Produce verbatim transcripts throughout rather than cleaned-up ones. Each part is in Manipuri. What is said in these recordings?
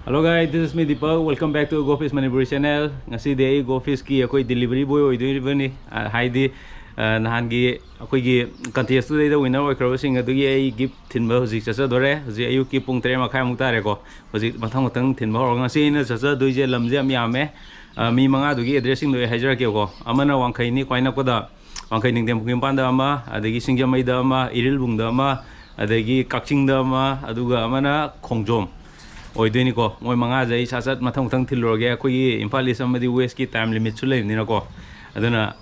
Hello guys, this is me Deepak. Welcome back to Gofish Manipuri channel. ꯉꯁꯤꯗꯤ ꯑꯩ Gofish ꯀꯤ ꯑꯩꯈꯣꯏ delivery boy ꯑꯣꯏꯗꯣꯔꯤꯕꯅꯤ꯫ ꯑ, ꯍꯥꯏꯗꯤ, ꯑ, ꯅꯍꯥꯟꯒꯤ ꯑꯩꯈꯣꯏꯒꯤ contest ꯇꯨꯗꯩꯗ winner ꯑꯣꯏꯈ꯭ꯔꯕꯁꯤꯡ ꯑꯗꯨꯒꯤ ꯑꯩ gift ꯊꯤꯟꯕ ꯍꯧꯖꯤꯛ ꯆꯠꯆꯗꯣꯔꯦ꯫ ꯍꯧꯖꯤꯛ ꯑꯌꯨꯛꯀꯤ ꯄꯨꯡ ꯇꯔꯦꯠ ꯃꯈꯥꯏꯃꯨꯛ ꯇꯥꯔꯦꯀꯣ꯫ ꯍꯧꯖꯤꯛ ꯃꯊꯪ ꯃꯊꯪ ꯊꯤꯟꯕ ꯍꯧꯔꯒ ꯉꯁꯤ ꯑꯩꯅ ꯆꯠꯆꯗꯣꯏꯁꯦ ꯂꯝꯁꯦ ꯌꯥꯝ ꯌꯥꯝꯃꯦ꯫ ꯑ, ꯃꯤ ꯃꯉꯥꯗꯨꯒꯤ address ꯁꯤꯡꯗꯣ ꯑꯩ ꯍꯥꯏꯖꯔꯛꯀꯦꯀꯣ꯫ ꯑꯃꯅ ꯋꯥꯡꯈꯩꯅꯤ, ꯈ꯭ꯋꯥꯏ ꯅꯛꯄꯗ ꯋꯥꯡꯈꯩ ꯅꯤꯡꯊꯦꯝ ꯄꯨꯈ꯭ꯔꯤ ꯃꯄꯥꯟꯗ ꯑꯃ, ꯑꯗꯒꯤ ꯁꯤꯡꯖꯃꯩꯗ ꯑꯃ, ꯏꯔꯤꯜꯕꯨꯡꯗ ꯑꯃ, ꯑꯗꯒꯤ ꯀꯛꯆꯤꯡꯗ ꯑꯃ, ꯑꯗꯨꯒ ꯑꯃꯅ ꯈꯣꯡꯖꯣꯝ ꯑꯣꯏꯗꯣꯏꯅꯤꯀꯣ꯫ ꯃꯣꯏ ꯃꯉꯥꯁꯦ ꯑꯩ ꯁꯠ ꯁꯠ ꯃꯊꯪ ꯃꯊꯪ ꯊꯤꯜꯂꯨꯔꯒꯦ꯫ ꯑꯩꯈꯣꯏꯒꯤ Imphal East ꯑꯃꯗꯤ West ꯀꯤ time limit ꯁꯨ ꯂꯩꯕꯅꯤꯅꯀꯣ꯫ ꯑꯗꯨꯅ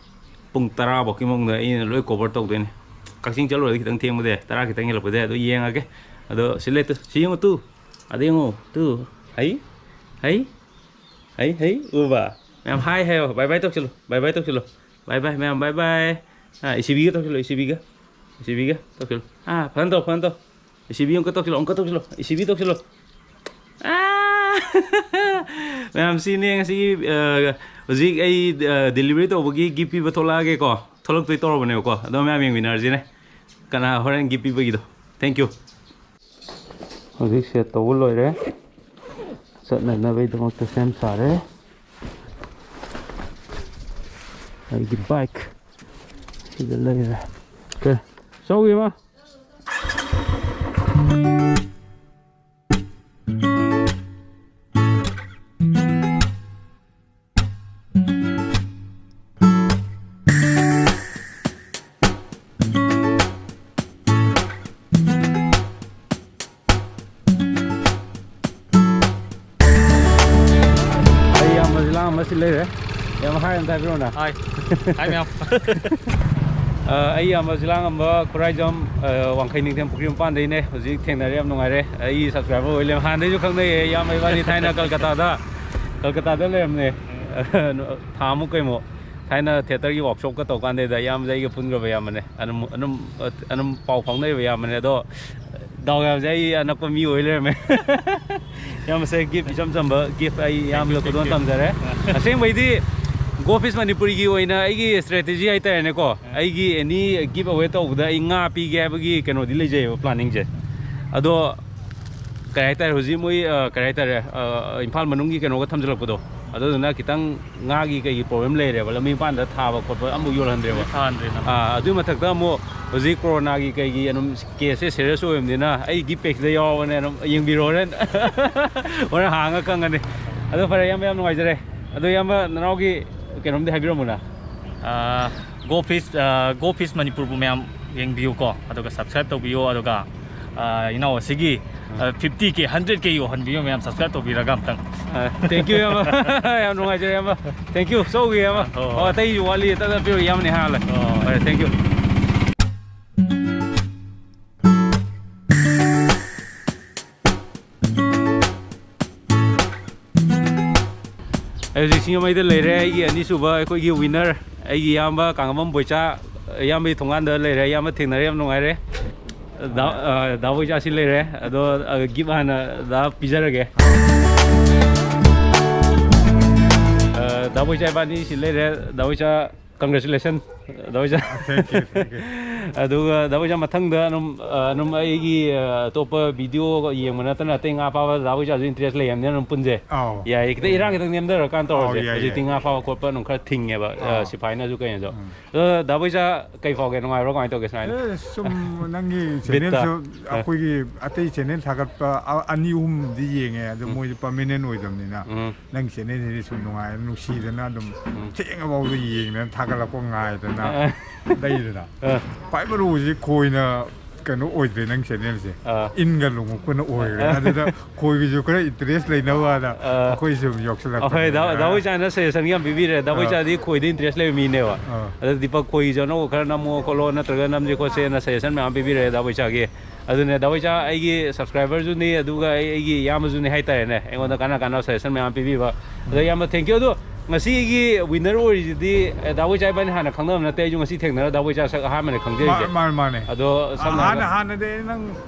ꯄꯨꯡ ꯇꯔꯥ ꯐꯥꯎꯒꯤ ꯃꯅꯨꯡꯗ ꯑꯩꯅ ꯂꯣꯏ cover ꯇꯧꯗꯣꯏꯅꯤ꯫ ꯀꯛꯆꯤꯡ ꯆꯠꯂꯨꯔꯗꯤ ꯈꯤꯇꯪ ꯊꯦꯡꯕꯗꯤ ꯌꯥꯏ, ꯇꯔꯥ ꯈꯤꯇꯪ ꯍꯦꯜꯂꯛꯄꯗꯤ ꯌꯥꯏ, ꯑꯗꯨ ꯌꯦꯡꯉꯒꯦ꯫ ꯑꯗꯣ ꯁꯤ ꯂꯩ ꯇꯨ, ꯁꯤ ꯌꯦꯡꯉꯨ ꯇꯨ, ꯑꯗ ꯌꯦꯡꯉꯨ ꯇꯨ, ꯍꯩ, ꯍꯩ, ꯍꯩ, ꯍꯩ, ꯎꯕ? ꯃꯌꯥꯝ ꯍꯥꯏ ꯍꯥꯏꯌꯣ, bye bye ꯇꯧꯁꯤꯜꯂꯨ, bye bye ꯇꯧꯁꯤꯜꯂꯨ, bye bye ꯃꯌꯥꯝ, bye bye꯫ ꯑꯥ, ꯏꯁꯤꯕꯤꯒ ꯇꯧꯁꯤꯜꯂꯨ, ꯏꯁꯤꯕꯤꯒ, ꯏꯁꯤꯕꯤꯒ ꯇꯧꯁꯤꯜꯂꯨ꯫ ꯑꯥ, ꯐꯖꯅ ꯇꯧ, ꯐꯖꯅ ꯇꯧ꯫ ꯏꯁꯤꯕꯤ ꯑꯃꯨꯛꯀ ꯇꯧꯁꯤꯜꯂꯣ, ꯑꯃꯨꯛꯀ ꯇꯧꯁꯤꯜꯂꯣ, ꯏꯁꯤꯕꯤ ꯇꯧꯁꯤꯜꯂꯣ꯫ ꯑꯥ! ꯃꯌꯥꯝ, ꯁꯤꯅꯦ ꯉꯁꯤꯒꯤ, ꯑ, ꯍꯧꯖꯤꯛ ꯑꯩ, ꯑ, delivery ꯇꯧꯕꯒꯤ gift ꯄꯤꯕ ꯊꯣꯛꯂꯛꯑꯒꯦꯀꯣ꯫ ꯊꯣꯛꯂꯛꯇꯣꯏ ꯇꯧꯔꯕꯅꯦꯕꯀꯣ꯫ ꯑꯗꯣ ꯃꯌꯥꯝ ꯌꯦꯡꯃꯤꯟꯅꯔꯁꯤꯅꯦ꯫ ꯀꯅꯥ ꯍꯣꯔꯦꯟ gift ꯄꯤꯕꯒꯤꯗꯣ꯫ Thank you꯫ ꯍꯧꯖꯤꯛ set ꯇꯧꯕ ꯂꯣꯏꯔꯦ꯫ ꯆꯠꯅꯅꯕꯒꯤꯗꯃꯛꯇ ꯁꯦꯝ ꯁꯥꯔꯦ꯫ ꯑꯩꯒꯤ bike ꯁꯤꯗ ꯂꯩꯔꯦ꯫ Okay꯫ ꯆꯧꯒꯤ ꯑꯃ꯫ ꯑꯩ ꯏꯌꯥꯝꯕꯁꯤ ꯂꯥꯡ ꯑꯃ ꯁꯤ ꯂꯩꯔꯦ꯫ ꯌꯥꯝ ꯍꯥꯏ ꯑꯝꯇ ꯍꯥꯏꯕꯤꯔꯣꯅ꯫ ꯍꯥꯏ꯫ ꯍꯥꯏ ꯃꯌꯥꯝ꯫ ꯑ, ꯑꯩ ꯏꯌꯥꯝꯕ ꯖꯤꯂꯥ ꯉꯝꯕ ꯈꯨꯔꯥꯏꯖꯝ, ꯑ, ꯋꯥꯡꯈꯩ ꯅꯤꯡꯊꯦꯝ ꯄꯨꯈ꯭ꯔꯤ ꯃꯄꯥꯟꯗꯩꯅꯦ꯫ ꯍꯧꯖꯤꯛ ꯊꯦꯡꯅꯔꯦ, ꯌꯥꯝ ꯅꯨꯡꯉꯥꯏꯔꯦ꯫ ꯑꯩ subscriber ꯑꯣꯏ ꯂꯩꯔꯝꯃꯦ꯫ ꯍꯥꯟꯅꯗꯩꯁꯨ ꯈꯪꯅꯩꯌꯦ, ꯏꯌꯥꯝꯕ ꯏꯕꯥꯅꯤ ꯊꯥꯏꯅ ꯀꯜꯀꯇꯥꯗ, ꯀꯜꯀꯇꯥꯗ ꯂꯩꯔꯝꯅꯦ꯫ ꯊꯥ ꯑꯃꯨꯛ ꯀꯩꯃꯨꯛ꯫ ꯊꯥꯏꯅ theatre ꯒꯤ workshop ꯀ ꯇꯧꯀꯥꯟꯗꯩꯗ ꯏꯌꯥꯝꯕꯁꯦ ꯑꯩꯒ ꯄꯨꯟꯈ꯭ꯔꯕ ꯏꯌꯥꯝꯕꯅꯦ꯫ ꯑꯗꯨꯝ, ꯑꯗꯨꯝ, ꯑꯗꯨꯝ ꯄꯥꯎ ꯐꯥꯎꯅꯔꯤꯕ ꯏꯌꯥꯝꯕꯅꯦ꯫ ꯑꯗꯣ ꯗꯥꯎ ꯌꯥꯕꯁꯦ ꯑꯩ ꯑꯅꯛꯄ ꯃꯤ ꯑꯣꯏ ꯂꯩꯔꯝꯃꯦ꯫ ꯏꯌꯥꯝꯕꯁꯦ gift ꯏꯆꯝ ꯆꯝꯕ gift ꯑꯩ ꯏꯌꯥꯝꯕꯗ ꯈꯨꯗꯣꯜ ꯇꯝꯖꯔꯦ꯫ ꯑꯁꯦꯡꯕꯩꯗꯤ Gofish ꯃꯅꯤꯄꯨꯔꯤꯒꯤ ꯑꯣꯏꯅ ꯑꯩꯒꯤ strategy ꯍꯥꯏꯇꯥꯔꯦꯅꯦꯀꯣ, ꯑꯩꯒꯤ any gift away ꯇꯧꯕꯗ ꯑꯩ ꯉꯥ ꯄꯤꯒꯦ ꯍꯥꯏꯕꯒꯤ ꯀꯩꯅꯣꯗꯤ ꯂꯩꯖꯩꯌꯦꯕ, planning ꯁꯦ꯫ ꯑꯗꯣ ꯀꯩ ꯍꯥꯏꯇꯥꯔꯦ, ꯍꯧꯖꯤꯛ ꯃꯣꯏ, ꯑ, ꯀꯩ ꯍꯥꯏꯇꯥꯔꯦ, ꯑ, ꯏꯝꯐꯥꯜ ꯃꯅꯨꯡꯒꯤ ꯀꯩꯅꯣꯒ ꯊꯝꯖꯤꯜꯂꯛꯄꯗꯣ, ꯑꯗꯨꯗꯨꯅ ꯈꯤꯇꯪ ꯉꯥꯒꯤ ꯀꯩꯒꯤ problem ꯂꯩꯔꯦꯕ, ꯂꯝꯕꯤ ꯃꯄꯥꯟꯗ ꯊꯥꯕ ꯈꯣꯠꯄ ꯑꯃꯐꯥꯎ ꯌꯣꯜꯍꯟꯗ꯭ꯔꯦꯕ꯫ ꯊꯥꯍꯟꯗ꯭ꯔꯦꯅ꯫ ꯑꯥ, ꯑꯗꯨꯏ ꯃꯊꯛꯇ ꯑꯃꯨꯛ ꯍꯧꯖꯤꯛ ꯀꯣꯔꯣꯅꯥꯒꯤ ꯀꯩꯒꯤ ꯑꯗꯨꯝ caseꯁꯦ serious ꯑꯣꯏꯕꯅꯤꯅ ꯑꯩ gift packꯁꯤꯗ ꯌꯥꯎꯕꯅꯦ, ꯑꯗꯨꯝ ꯌꯦꯡꯕꯤꯔꯣ ꯍꯣꯔꯦꯟ꯫ ꯍꯣꯔꯦꯟ ꯍꯥꯡꯉ ꯈꯪꯉꯅꯤ꯫ ꯑꯗꯣ ꯐꯔꯦ, ꯏꯌꯥꯝꯕ, ꯌꯥꯝ ꯅꯨꯡꯉꯥꯏꯖꯔꯦ꯫ ꯑꯗꯣ ꯏꯌꯥꯝꯕ, ꯅꯅꯥꯎꯒꯤ ꯀꯩꯅꯣꯝꯗꯤ ꯍꯥꯏꯕꯤꯔꯝꯃꯨꯅ꯫ ꯑꯥ, Go Fish, ꯑꯥ, Go Fish ꯃꯅꯤꯄꯨꯔꯕꯨ ꯃꯌꯥꯝ ꯌꯦꯡꯕꯤꯌꯨꯀꯣ, ꯑꯗꯨꯒ subscribe ꯇꯧꯕꯤꯌꯨ, ꯑꯗꯨꯒ, ꯑꯥ, ꯏꯅꯥꯎ ꯑꯁꯤꯒꯤ, ꯑꯥ, fifty K, hundred K ꯌꯧꯍꯟꯕꯤꯌꯨ ꯃꯌꯥꯝ, subscribe ꯇꯧꯕꯤꯔꯒ ꯑꯝꯇꯪ꯫ ꯑꯥ, thank you, ꯏꯌꯥꯝꯕ꯫ ꯌꯥꯝ ꯅꯨꯡꯉꯥꯏꯖꯔꯦ, ꯏꯌꯥꯝꯕ꯫ Thank you, ꯆꯧꯒꯤ, ꯏꯌꯥꯝꯕ꯫ ꯑꯥ, ꯍꯣꯏ, ꯍꯣꯏ꯫ ꯑꯣ, ꯑꯇꯩꯁꯨ ꯋꯥꯠꯂꯤ, ꯑꯇꯩ ꯄꯤꯔꯣ, ꯏꯌꯥꯝꯕꯅꯤ ꯍꯥꯟꯅ ꯍꯣꯏ꯫ ꯐꯔꯦ, thank you꯫ ꯑꯩ ꯍꯧꯖꯤꯛ ꯁꯤꯡꯖꯃꯩꯗ ꯂꯩꯔꯦ꯫ ꯑꯩꯒꯤ ꯑꯅꯤꯁꯨꯕ, ꯑꯩꯈꯣꯏꯒꯤ winner, ꯑꯩꯒꯤ ꯏꯌꯥꯝꯕ ꯀꯥꯡꯉꯝꯕꯝ ꯕꯣꯏꯆꯥ, ꯏꯌꯥꯝꯕꯒꯤ ꯊꯣꯡꯒꯥꯟꯗ ꯂꯩꯔꯦ꯫ ꯏꯌꯥꯝꯕ ꯊꯦꯡꯅꯔꯦ, ꯌꯥꯝ ꯅꯨꯡꯉꯥꯏꯔꯦ꯫ ꯗꯥ, ꯑ, ꯗꯥ ꯕꯣꯏꯆꯥꯁꯤ ꯂꯩꯔꯦ꯫ ꯑꯗꯣ, ꯑ, gift ꯍꯥꯟꯅ ꯗꯥ ꯄꯤꯖꯔꯒꯦ꯫ ꯑ, ꯗꯥ ꯕꯣꯏꯆꯥ ꯏꯕꯥꯅꯤ ꯁꯤ ꯂꯩꯔꯦ꯫ ꯗꯥ ꯕꯣꯏꯆꯥ, congratulation, the ꯕꯣꯏꯆꯥ꯫ Thank you, thank you꯫ ꯑꯗꯨꯒ ꯗꯥ ꯕꯣꯏꯆꯥ, ꯃꯊꯪꯗ ꯑꯗꯨꯝ, ꯑ, ꯑꯗꯨꯝ ꯑꯩꯒꯤ, ꯑ, ꯑꯇꯣꯞꯄ video ꯌꯦꯡꯕ ꯅꯠꯇꯅ ꯑꯇꯩ ꯉꯥ ꯐꯥꯕ ꯗꯥ ꯕꯣꯏꯆꯥꯁꯨ interest ꯂꯩꯔꯝꯅꯤꯅ ꯑꯗꯨꯝ ꯄꯨꯟꯁꯦ꯫ ꯑꯥꯎ꯫ ꯌꯥꯏꯌꯦ, ꯈꯤꯇꯪ ꯏꯔꯥꯡ ꯈꯤꯇꯪ ꯅꯦꯝꯊꯔꯀꯥꯟꯗ ꯑꯥꯎ, ꯇꯧꯔꯁꯦ꯫ ꯌꯥꯏ, ꯍꯧꯖꯤꯛꯇꯤ ꯌꯥꯏ꯫ ꯉꯥ ꯐꯥꯕ ꯈꯣꯠꯄ ꯑꯗꯨꯝ ꯈꯔ ꯊꯤꯡꯉꯦꯕ, ꯑ, ꯑꯥꯎ꯫ ꯁꯤꯐꯥꯏꯅꯁꯨ ꯀꯩꯅꯁꯨ꯫ ꯎꯝ꯫ ꯑꯗꯣ ꯗꯥ ꯕꯣꯏꯆꯥ, ꯀꯩ ꯐꯥꯎꯒꯦ? ꯅꯨꯡꯉꯥꯏꯕ꯭ꯔꯣ? ꯀꯃꯥꯏꯅ ꯇꯧꯒꯦ ꯁꯨꯃꯥꯏꯅ? ꯑꯦ, ꯁꯨꯝ ꯅꯪꯒꯤ ꯕꯤꯠꯇ꯫ Channelꯁꯨ ꯑ꯫ ꯑꯩꯈꯣꯏꯒꯤ ꯑꯇꯩ channel ꯊꯥꯒꯠꯄ ꯑ-, ꯑꯅꯤ ꯑꯍꯨꯝꯗꯤ ꯌꯦꯡꯉꯦ, ꯑꯗꯣ ꯎꯝ꯫ ꯃꯣꯏꯗꯤ permanent ꯑꯣꯏꯗꯕꯅꯤꯅ꯫ ꯎꯝ꯫ ꯅꯪ channelꯁꯤꯗꯤ ꯁꯨꯝ ꯅꯨꯡꯉꯥꯏ, ꯅꯨꯡꯁꯤꯗꯅ ꯑꯗꯨꯝ ꯎꯝ꯫ ꯊꯦꯡꯉꯐꯥꯎꯗ ꯌꯦꯡꯗꯅ ꯊꯥꯒꯠꯂꯛꯄ ꯉꯥꯏꯗꯅ ꯑ꯫ ꯂꯩꯗꯅ꯫ ꯑ꯫ ꯈ꯭ꯋꯥꯏ ꯃꯔꯨ ꯍꯧꯖꯤꯛ ꯈꯣꯏꯅ ꯀꯩꯅꯣ ꯑꯣꯏꯗ꯭ꯔꯦ ꯅꯪ channelꯁꯦ꯫ ꯑ꯫ ꯏꯟꯒ ꯂꯨꯉꯛꯄꯅ ꯑꯣꯏꯈ꯭ꯔꯦ꯫ ꯑ꯫ ꯑꯗꯨꯗ ꯈꯣꯏꯒꯤꯁꯨ ꯈꯔ interest ꯂꯩꯅꯕꯅ ꯑ꯫ ꯑꯩꯈꯣꯏ ꯁꯨꯝ ꯑꯩꯈꯣꯏ ꯗꯥ-, ꯌꯥꯎꯁꯜꯂꯛꯄꯅꯤꯗ꯫ ꯗꯥ ꯍꯣꯏꯆꯥꯅ suggestion ꯌꯥꯝ ꯄꯤꯕꯤꯔꯦ꯫ ꯗꯥ ꯑ꯫ ꯍꯣꯏꯆꯥꯗꯤ ꯈꯣꯏꯗ interest ꯂꯩꯕ ꯃꯤꯅꯦꯕ꯫ ꯑ꯫ ꯑꯗ ꯗꯤꯄꯛ ꯈꯣꯏꯒꯤꯁꯨ ꯑꯅꯧꯕ ꯈꯔ ꯅꯝꯃꯣ ꯈꯣꯠꯂꯣ ꯅꯠꯇ꯭ꯔꯒ ꯅꯝꯁꯤ ꯈꯣꯠꯁꯦꯅ suggestion ꯃꯌꯥꯝ ꯄꯤꯕꯤꯔꯛꯑꯦ ꯗꯥ ꯍꯣꯏꯆꯥꯒꯤ꯫ ꯑꯗꯨꯅꯦ, ꯗꯥ ꯍꯣꯏꯆꯥ ꯑꯩꯒꯤ subscriberꯁꯨꯅꯤ, ꯑꯗꯨꯒ ꯑꯩ, ꯑꯩꯒꯤ ꯏꯌꯥꯝꯕꯁꯨꯅꯤ ꯍꯥꯏꯇꯥꯔꯦꯅꯦ, ꯑꯩꯉꯣꯟꯗ ꯀꯥꯟꯅ ꯀꯥꯟꯅꯕ suggestion ꯃꯌꯥꯝ ꯄꯤꯕꯤꯕ꯫ ꯑꯗꯣ ꯏꯌꯥꯝꯕ, thank you꯫ ꯑꯗꯣ ꯉꯁꯤꯒꯤ winner ꯑꯣꯏꯔꯤꯁꯤꯗꯤ, ꯑꯦ, ꯗꯥ ꯍꯣꯏꯆꯥ ꯏꯕꯥꯅꯤ ꯍꯥꯟꯅ ꯈꯪꯅꯕ ꯅꯠꯇꯦ, ꯑꯩꯁꯨ ꯉꯁꯤ ꯊꯦꯡꯅꯔ ꯗꯥ ꯍꯣꯏꯆꯥ ꯁꯛ ꯑꯍꯥꯟꯕꯅꯦ ꯈꯪꯖꯔꯤꯁꯦ꯫ ꯃꯥ-, ꯃꯥꯅꯦ, ꯃꯥꯅꯦ꯫ ꯑꯗꯣ ꯁꯝꯅ ꯍꯥꯟꯅ, ꯍꯥꯏꯔꯕꯗ ꯍꯥꯟꯅꯗꯤ ꯑꯩ ꯅꯪ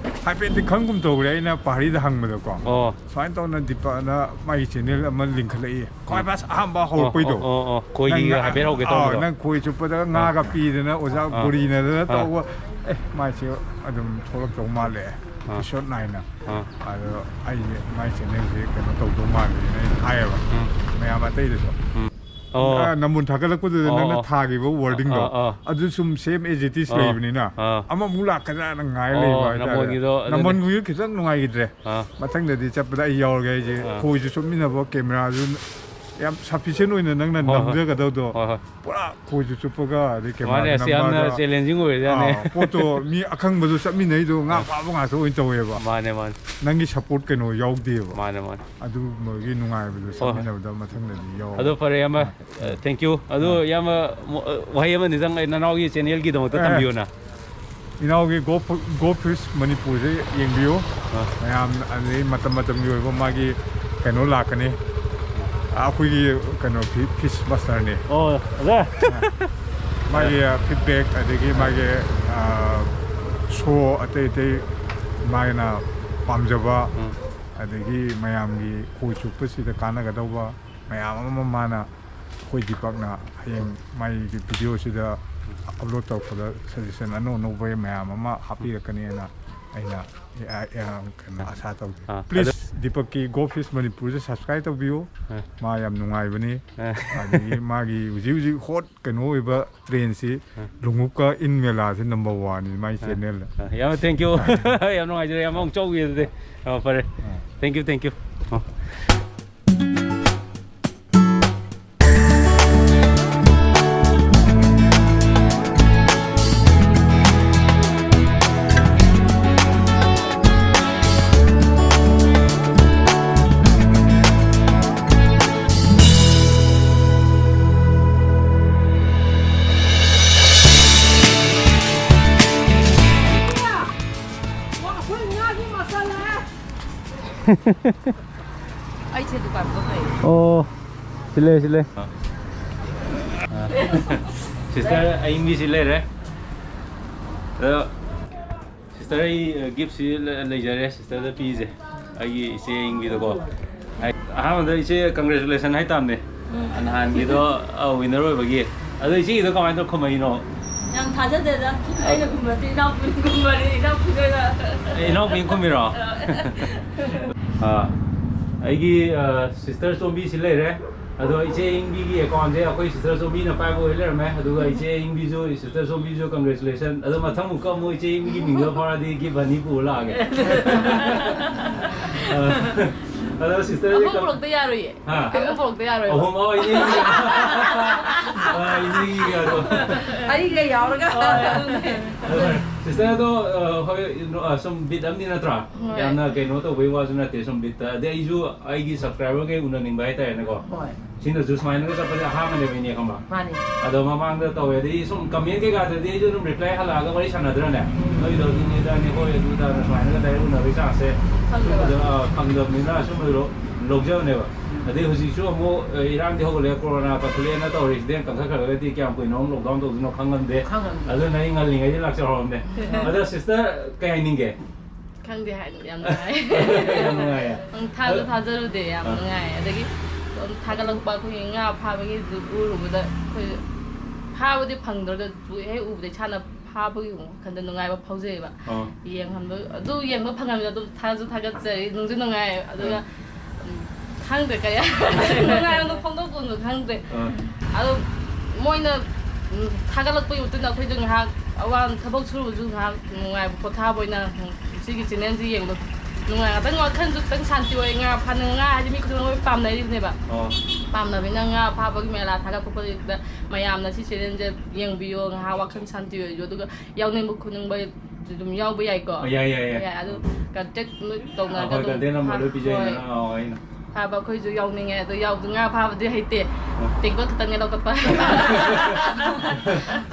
ꯍꯥꯏꯐꯦꯠꯇꯤ ꯈꯪꯒꯨꯝ ꯇꯧꯔꯦ, ꯑꯩꯅ ꯄꯥꯔꯤꯗ ꯍꯪꯕꯗꯀꯣ꯫ ꯑꯣ꯫ ꯁꯨꯃꯥꯏꯅ ꯇꯧꯅ ꯗꯤꯄꯛꯅ ꯃꯥꯒꯤ channel ꯑꯃ ꯂꯤꯡꯈꯠꯂꯛꯏ꯫ ꯈ꯭ꯋꯥꯏ ꯎꯝ꯫ First ꯑꯍꯥꯟꯕ ꯑꯣ, ꯍꯧꯔꯛꯄꯩꯗꯣ꯫ ꯑꯣ, ꯑꯣ, ꯑꯣ꯫ ꯈꯣꯏꯒꯤꯒ ꯅꯪ ꯍꯥꯏꯐꯦꯠ ꯍꯧꯒꯦ ꯑꯥ, ꯇꯧꯕꯗꯣ꯫ ꯅꯪ ꯈꯣꯏ ꯆꯨꯞꯄꯗ ꯑꯥ꯫ ꯉꯥꯒ ꯄꯤꯗꯅ ꯑꯣꯖꯥ ꯑꯥ꯫ ꯕꯣꯔꯤꯅꯗꯅ ꯑꯥ꯫ ꯇꯧꯕ꯫ ꯑꯦ, ꯃꯥꯏꯁꯦ ꯑꯗꯨꯝ ꯊꯣꯛꯂꯛꯇꯧ ꯃꯥꯜꯂꯦ꯫ ꯑꯥ꯫ ꯏꯄꯤꯁꯣꯠ ꯅꯥꯏꯟꯅ꯫ ꯑꯥ꯫ ꯑꯗꯣ ꯑꯩꯁꯦ ꯃꯥꯏ ꯆꯦꯅꯦꯜꯁꯦ ꯀꯩꯅꯣ ꯇꯧꯗꯧ ꯃꯥꯜꯂꯦꯅ ꯑꯩꯅ ꯍꯥꯏꯌꯦꯕ꯫ ꯎꯝ꯫ ꯃꯌꯥꯝ ꯑꯇꯩꯗꯁꯨ꯫ ꯎꯝ꯫ ꯑꯣ꯫ ꯑꯥ, ꯅꯝꯕꯨꯟ ꯊꯥꯒꯠꯂꯛꯄꯗꯨꯗ ꯑꯣ, ꯅꯪꯅ ꯑꯣ꯫ ꯊꯥꯈꯤꯕ wordingꯗꯣ ꯑꯥ, ꯑꯥ꯫ ꯑꯗꯨ ꯁꯨꯝ same as it is ꯑꯥ, ꯂꯩꯕꯅꯤꯅ ꯑꯥ꯫ ꯑꯃꯃꯨꯛ ꯂꯥꯛꯀꯗ꯭ꯔꯥꯅ ꯉꯥꯏ ꯑꯣ, ꯂꯩꯕ ꯍꯥꯏꯇꯥꯔꯦ꯫ ꯅꯝꯕꯣꯟꯒꯤꯗꯣ ꯑꯗꯨꯅꯦ꯫ ꯅꯝꯕꯣꯟꯒꯤꯗꯣ ꯈꯤꯇꯪ ꯅꯨꯡꯉꯥꯏꯈꯤꯗ꯭ꯔꯦ꯫ ꯑꯥ꯫ ꯃꯊꯪꯗꯗꯤ ꯆꯠꯄꯗ ꯑꯩ ꯌꯥꯎꯔꯒꯦ꯫ ꯑꯩꯁꯦ ꯑꯥ꯫ ꯈꯣꯏꯁꯨ ꯆꯨꯞꯃꯤꯟꯅꯕ, ꯀꯦꯃꯦꯔꯥꯁꯨ ꯌꯥꯝ sufficient ꯑꯣꯏꯅ ꯅꯪꯅ ꯍꯣꯏ, ꯍꯣꯏ꯫ ꯅꯝꯖꯒꯗꯧꯗꯣ ꯍꯣꯏ, ꯍꯣꯏ꯫ ꯄꯨꯔꯥ ꯈꯣꯏꯁꯨ ꯆꯨꯞꯄꯒ ꯑꯗꯩ ꯃꯥꯅꯦ, ꯀꯦꯃꯦꯔꯥꯁꯨ ꯑꯁ, ꯌꯥꯝꯅ ꯅꯝꯕꯒ꯫ challenging ꯑꯣꯏꯔꯖꯥꯠꯅꯦ꯫ ꯑꯥ, ꯄꯣꯠꯇꯣ ꯃꯤ ꯑꯈꯪꯕꯁꯨ ꯆꯠꯃꯤꯟꯅꯩꯗꯣ ꯉꯥ ꯐꯥꯕ ꯉꯥꯛꯇ ꯑꯣꯏꯅ ꯇꯧꯋꯦꯕ꯫ ꯃꯥꯅꯦ, ꯃꯥꯅꯦ꯫ ꯅꯪꯒꯤ support ꯀꯩꯅꯣ ꯌꯥꯎꯗꯦꯕ꯫ ꯃꯥꯅꯦ, ꯃꯥꯅꯦ꯫ ꯑꯗꯨꯒꯨꯝꯕꯒꯤ ꯅꯨꯡꯉꯥꯏꯕꯗꯣ ꯍꯣꯏ꯫ ꯆꯠꯃꯤꯟꯅꯕꯗ ꯃꯊꯪꯗꯗꯤ ꯌꯥꯎ꯫ ꯑꯗꯣ ꯐꯔꯦ, ꯏꯌꯥꯝꯕ, ꯑ, thank you꯫ ꯑꯗꯣ ꯏꯌꯥꯝꯕ, ꯃꯣ-, ꯑ, ꯋꯥꯍꯩ ꯑꯃ ꯅꯤꯖꯪ, ꯑꯩ ꯅꯅꯥꯎꯒꯤ channelꯒꯤꯗꯃꯛꯇ ꯑꯦ꯫ ꯊꯝꯕꯤꯌꯨꯅ꯫ ꯏꯅꯥꯎꯒꯤ Go F-, Go Fish ꯃꯅꯤꯄꯨꯔꯁꯦ ꯌꯦꯡꯕꯤꯌꯨ꯫ ꯑꯥ꯫ ꯃꯌꯥꯝ ꯑꯗꯩ ꯃꯇꯝ ꯃꯇꯝꯒꯤ ꯑꯣꯏꯕ ꯃꯥꯒꯤ ꯀꯩꯅꯣ ꯂꯥꯛꯀꯅꯤ꯫ ꯑꯩꯈꯣꯏꯒꯤ ꯀꯩꯅꯣ ꯐꯤ-, fish masterꯅꯦ꯫ ꯑꯣ, ꯑꯣꯖꯥ꯫ ꯃꯥꯒꯤ feedback ꯑꯗꯒꯤ ꯃꯥꯒꯤ, ꯑ, show ꯑꯇꯩ ꯑꯇꯩ ꯃꯥꯒꯤꯅ ꯄꯥꯝꯖꯕ ꯎꯝ꯫ ꯑꯗꯒꯤ ꯃꯌꯥꯝꯒꯤ ꯈꯣꯏ ꯆꯨꯞꯄꯁꯤꯗ ꯀꯥꯟꯅꯒꯗꯧꯕ ꯃꯌꯥꯝ ꯑꯃ ꯃꯥꯅ ꯑꯩꯈꯣꯏ ꯗꯤꯄꯛꯅ ꯍꯌꯦꯡ ꯃꯥꯒꯤ videoꯁꯤꯗ upload ꯇꯧꯔꯛꯄꯗ suggestion ꯑꯅꯧ ꯑꯅꯧꯕ ꯃꯌꯥꯝ ꯑꯃ ꯍꯥꯞꯄꯤꯔꯛꯀꯅꯤꯅ ꯑꯩꯅ, ꯑ, ꯑ, ꯀꯩꯅꯣ ꯑꯥ꯫ ꯑꯁꯥ ꯇꯧꯖꯩ꯫ ꯑꯥ, Please ꯑꯗꯨ ꯗꯤꯄꯛꯀꯤ Go Fish ꯃꯅꯤꯄꯨꯔꯁꯦ subscribe ꯇꯧꯕꯤꯌꯨ꯫ ꯑꯥ꯫ ꯃꯥ ꯌꯥꯝ ꯅꯨꯡꯉꯥꯏꯕꯅꯤ꯫ ꯑꯥ꯫ ꯑꯗꯒꯤ ꯃꯥꯒꯤ ꯍꯧꯖꯤꯛ ꯍꯧꯖꯤꯛ hot ꯀꯩꯅꯣ ꯑꯣꯏꯕ trendꯁꯤ ꯂꯨꯉꯨꯞꯀ ꯏꯟ ꯃꯦꯂꯥꯁꯤ number oneꯅꯤ ꯃꯥꯏ channelꯗ꯫ ꯑ, ꯌꯥꯝ thank you꯫ ꯌꯥꯝ ꯅꯨꯡꯉꯥꯏꯖꯔꯦ꯫ ꯑꯃꯨꯛ ꯆꯧꯒꯦ ꯑꯗꯨꯗꯤ꯫ ꯑ, ꯐꯔꯦ꯫ ꯑ꯫ Thank you, thank you꯫ ꯑ꯫ ꯑꯩꯁꯦ ꯗꯨꯀꯥꯟ ꯐꯝ ꯂꯩꯔꯦ꯫ ꯑꯣ, ꯁꯤ ꯂꯩ, ꯁꯤ ꯂꯩ꯫ ꯑ, ꯑ, sister ꯑꯏꯪꯕꯤ ꯁꯤ ꯂꯩꯔꯦ꯫ ꯑꯗꯣ sister, ꯑꯩ, ꯑ, giftꯁꯤ ꯂ-, ꯂꯩꯖꯔꯦ sisterꯗ ꯄꯤꯁꯦ꯫ ꯑꯩꯒꯤ ꯏꯆꯦ ꯑꯏꯪꯕꯤꯗꯀꯣ꯫ ꯑꯩ ꯑꯍꯥꯟꯕꯗ ꯏꯆꯦ congratulation ꯍꯥꯏꯇꯥꯕꯅꯦ꯫ ꯎꯝ꯫ ꯅꯍꯥꯟꯒꯤꯗꯣ, ꯑ, winner ꯑꯣꯏꯕꯒꯤ꯫ ꯑꯗꯣ ꯏꯆꯦꯒꯤꯗꯣ ꯀꯃꯥꯏꯅ ꯇꯧꯔ ꯈꯨꯝꯃꯛꯏꯅꯣ? ꯌꯥꯝ ꯊꯥꯖꯗꯦꯗ꯫ ꯑꯩꯅ ꯈꯨꯝꯕꯗꯤ ꯏꯅꯥꯎꯄꯤꯅ ꯈꯨꯝꯕꯅꯤ, ꯏꯅꯥꯎꯄꯤꯗꯨꯅ꯫ ꯑꯦ, ꯏꯅꯥꯎꯄꯤꯅ ꯈꯨꯝꯃꯤꯔꯣ? ꯑꯥ, ꯑꯩꯒꯤ, ꯑ, ꯁꯤꯁꯇꯔ ꯆꯣꯝꯕꯤꯁꯤ ꯂꯩꯔꯦ꯫ ꯑꯗꯣ ꯏꯆꯦ ꯏꯪꯕꯤꯒꯤ ꯑꯦꯀꯥꯎꯟꯁꯦ ꯑꯩꯈꯣꯏ ꯁꯤꯁꯇꯔ ꯆꯣꯝꯕꯤꯅ ꯄꯥꯏꯕ ꯑꯣꯏ ꯂꯩꯔꯝꯃꯦ꯫ ꯑꯗꯨꯒ ꯏꯆꯦ ꯏꯪꯕꯤꯁꯨ, ꯁꯤꯁꯇꯔ ꯆꯣꯝꯕꯤꯁꯨ congratulation꯫ ꯑꯗꯣ ꯃꯊꯪ ꯑꯃꯨꯛꯀ ꯑꯃꯨꯛ ꯏꯆꯦ ꯏꯪꯕꯤꯒꯤ ꯃꯤꯡꯗꯣ ꯐꯥꯎꯔꯗꯤ gift ꯑꯅꯤ ꯄꯨꯔ ꯂꯥꯛꯑꯒꯦ꯫ ꯑ, ꯑꯗꯣ ꯁꯤꯁꯇꯔꯁꯦ ꯑꯍꯨꯝ ꯀ- ꯄꯨꯔꯛꯇ ꯌꯥꯔꯣꯏꯌꯦ꯫ ꯍꯥ? ꯑꯍꯨꯝ ꯄꯨꯔꯛꯇ ꯌꯥꯔꯣꯏꯕ꯫ ꯑꯍꯨꯝ, ꯑꯣ, ꯏꯅꯦꯒꯤ꯫ ꯑ, ꯏꯅꯦꯒꯤ ꯑꯗꯣ꯫ ꯑꯩꯒ ꯌꯥꯎꯔꯒ꯫ ꯍꯣꯏ, ꯑꯗꯨꯅꯦ꯫ ꯑꯗꯣ ꯁꯤꯁꯇꯔ ꯑꯗꯣ, ꯑ, ꯍꯣꯏ, ꯑ, ꯁꯨꯝ ꯕꯤꯠ ꯑꯃꯅꯤ ꯅꯠꯇ꯭ꯔꯥ? ꯍꯣꯏ꯫ ꯌꯥꯝꯅ ꯀꯩꯅꯣ ꯇꯧꯕꯩ ꯋꯥꯁꯨ ꯅꯠꯇꯦ, ꯁꯨꯝ ꯕꯤꯠꯇ꯫ ꯑꯗꯩ ꯑꯩꯁꯨ ꯑꯩꯒꯤ ꯁꯕꯁꯀ꯭ꯔꯥꯏꯕꯔꯈꯩ ꯎꯅꯅꯤꯡꯕ ꯍꯥꯏꯇꯥꯔꯦꯅꯦꯀꯣ꯫ ꯍꯣꯏ꯫ ꯁꯤꯅꯁꯨ ꯁꯨꯃꯥꯏꯅꯒ ꯆꯠꯄꯁꯦ ꯑꯍꯥꯟꯕꯅꯦꯕ, ꯏꯅꯦ, ꯈꯪꯕ? ꯃꯥꯅꯤ꯫ ꯑꯗꯣ ꯃꯃꯥꯡꯗ ꯇꯧꯋꯦ, ꯑꯗꯩ ꯁꯨꯝ ꯀꯃꯦꯟ ꯀꯩꯀꯥꯗꯗꯤ ꯑꯩꯁꯨ ꯑꯗꯨꯝ ꯔꯤꯄ꯭ꯂꯥꯏ ꯍꯜꯂꯛꯑꯒ ꯋꯥꯔꯤ ꯁꯥꯟꯅꯗ꯭ꯔꯅꯦ? ꯎꯝ꯫ ꯅꯣꯏꯗꯣ ꯑꯗꯨꯅꯤ ꯑꯗꯥꯅꯤ, ꯍꯣꯏ, ꯑꯗꯨ ꯑꯗꯥꯅ ꯁꯨꯃꯥꯏꯅꯒ ꯗꯥꯏꯔꯦꯛ ꯎꯅꯕꯒꯤ ꯆꯥꯟꯁꯁꯦ ꯐꯪꯗꯕ꯫ ꯁꯨꯝꯕꯗ, ꯑ, ꯐꯪꯗꯕꯅꯤꯅ ꯁꯨꯝꯕꯗꯣ ꯂꯧꯖꯕꯅꯦꯕ꯫ ꯎꯝ꯫ ꯑꯗꯩ ꯍꯧꯖꯤꯛꯁꯨ ꯑꯃꯨꯛ, ꯑ, ꯏꯔꯥꯡꯗꯤ ꯍꯧꯒꯠꯂꯛꯑꯦ, ꯀꯣꯔꯣꯅꯥ ꯀꯛꯊꯠꯂꯛꯑꯦꯅ ꯇꯧꯔꯤꯁꯤꯗꯤ ꯀꯟꯈꯠꯈ꯭ꯔꯒꯗꯤ ꯀꯌꯥꯝ ꯀꯨꯏꯅ ꯑꯃꯨꯛ ꯂꯣꯛꯗꯥꯎꯟ ꯇꯧꯗꯣꯏꯅꯣ ꯈꯪꯉꯝꯗꯦ꯫ ꯈꯪꯉꯝꯗꯦ꯫ ꯑꯗꯨꯅ ꯑꯩ ꯉꯜꯂꯤꯉꯩꯗ ꯂꯥꯛꯆꯍꯧꯔꯕꯅꯦ꯫ ꯎꯝ꯫ ꯑꯗꯣ ꯁꯤꯁꯇꯔ ꯀꯩ ꯍꯥꯏꯅꯤꯡꯒꯦ? ꯈꯪꯗꯦ ꯍꯥꯏ, ꯌꯥꯝ ꯅꯨꯡꯉꯥꯏ꯫ ꯌꯥꯝ ꯅꯨꯡꯉꯥꯏꯌꯦ꯫ ꯎꯝ, ꯊꯥꯁꯨ ꯑ-, ꯊꯥꯖꯔꯨꯗꯦ, ꯌꯥꯝ ꯑ꯫ ꯅꯨꯡꯉꯥꯏ꯫ ꯑꯗꯒꯤ ꯑꯗꯨꯝ ꯊꯥꯒꯠꯂꯛꯄ ꯑꯩꯈꯣꯏꯒꯤ ꯉꯥ ꯐꯥꯕꯒꯤꯗꯨ ꯎꯔꯨꯕꯗ ꯑꯩꯈꯣꯏ ꯐꯥꯕꯗꯤ ꯐꯪꯗ꯭ꯔꯒꯁꯨ ꯍꯦꯛ ꯎꯕꯗ ꯏꯁꯥꯅ ꯐꯥꯕꯒꯤ ꯋꯥꯈꯜꯗ ꯅꯨꯡꯉꯥꯏꯕ ꯐꯥꯎꯖꯩꯌꯦꯕ꯫ ꯑ꯫ ꯌꯦꯡꯍꯟꯕ, ꯑꯗꯨ ꯌꯦꯡꯕ ꯐꯪꯉꯕꯅꯤꯅ ꯑꯗꯨꯝ ꯊꯥꯁꯨ ꯊꯥꯒꯠꯆꯔꯤ, ꯅꯨꯡꯁꯨ ꯅꯨꯡꯉꯥꯏ꯫ ꯑꯗꯨꯒ ꯑ꯫ ꯎꯝ, ꯈꯪꯗ꯭ꯔꯦ, ꯀꯌꯥ ꯅꯨꯡꯉꯥꯏꯕꯗꯣ ꯐꯣꯡꯗꯣꯛꯄꯁꯨ ꯈꯪꯗ꯭ꯔꯦ꯫ ꯑꯥ꯫ ꯑꯗꯣ ꯃꯣꯏꯅ, ꯎꯝ, ꯊꯥꯒꯠꯂꯛꯄꯒꯤ ꯃꯇꯨꯡꯗ ꯑꯩꯈꯣꯏꯁꯨ ꯉꯥꯏꯍꯥꯛ ꯑꯋꯥ ꯊꯕꯛ ꯁꯨꯔꯨꯕꯁꯨ ꯉꯥꯏꯍꯥꯛ ꯅꯨꯡꯉꯥꯏꯕ ꯄꯣꯊꯥꯕ ꯑꯣꯏꯅ, ꯎꯝ, ꯁꯤꯒꯤ ꯆꯦꯅꯦꯜꯁꯤ ꯌꯦꯡꯕ ꯅꯨꯡꯉꯥꯏ꯫ ꯉꯥꯛꯇꯪ ꯋꯥꯈꯜꯁꯨ ꯈꯤꯇꯪ ꯁꯥꯟꯇꯤ ꯑꯣꯏ꯫ ꯉꯥ ꯐꯥꯅꯤꯡ, ꯉꯥ ꯍꯥꯏꯗꯤ ꯃꯤ ꯈꯨꯗꯤꯡꯃꯛ ꯂꯣꯏ ꯄꯥꯝꯅꯔꯤꯕꯅꯦꯕ꯫ ꯑꯣ꯫ ꯄꯥꯝꯅꯕꯅꯤꯅ ꯉꯥ ꯐꯥꯕꯒꯤ ꯃꯦꯂꯥ ꯊꯥꯒꯠ ꯈꯣꯠꯄꯗꯨꯗ ꯃꯌꯥꯝꯅ ꯁꯤ ꯆꯦꯅꯦꯜꯁꯦ ꯌꯦꯡꯕꯤꯌꯣ, ꯉꯥꯏꯍꯥꯛ ꯋꯥꯈꯜ ꯁꯥꯟꯇꯤ ꯑꯣꯏꯔꯁꯨ꯫ ꯑꯗꯨꯒ ꯌꯥꯎꯅꯤꯡꯕ ꯈꯣꯠꯅꯤꯡꯕ ꯑꯗꯨꯝ ꯌꯥꯎꯕ ꯌꯥꯏꯀꯣ? ꯑꯣ, ꯌꯥꯏ, ꯌꯥꯏ, ꯌꯥꯏ꯫ ꯌꯥꯏ, ꯑꯗꯨ ꯀꯟꯇꯦꯛ ꯅꯣꯏ ꯇꯧꯅꯔꯒ ꯑꯩꯈꯣꯏ ꯑꯗꯨꯝ ꯀꯟꯇꯦꯛ ꯅꯝꯕꯔ ꯐꯥ-, ꯂꯣꯏ ꯄꯤꯖꯩꯗꯅ, ꯍꯣꯏ꯫ ꯑꯣ, ꯑꯩꯅ꯫ ꯐꯥꯕ ꯑꯩꯈꯣꯏꯁꯨ ꯌꯥꯎꯅꯤꯡꯉꯦ, ꯑꯗꯣ ꯌꯥꯎ-, ꯉꯥ ꯐꯥꯕꯗꯤ ꯍꯩꯇꯦ꯫ ꯑꯣ꯫ ꯇꯦꯡꯀꯣꯠ ꯈꯛꯇꯪꯅꯦ ꯂꯧꯈꯠꯄ꯫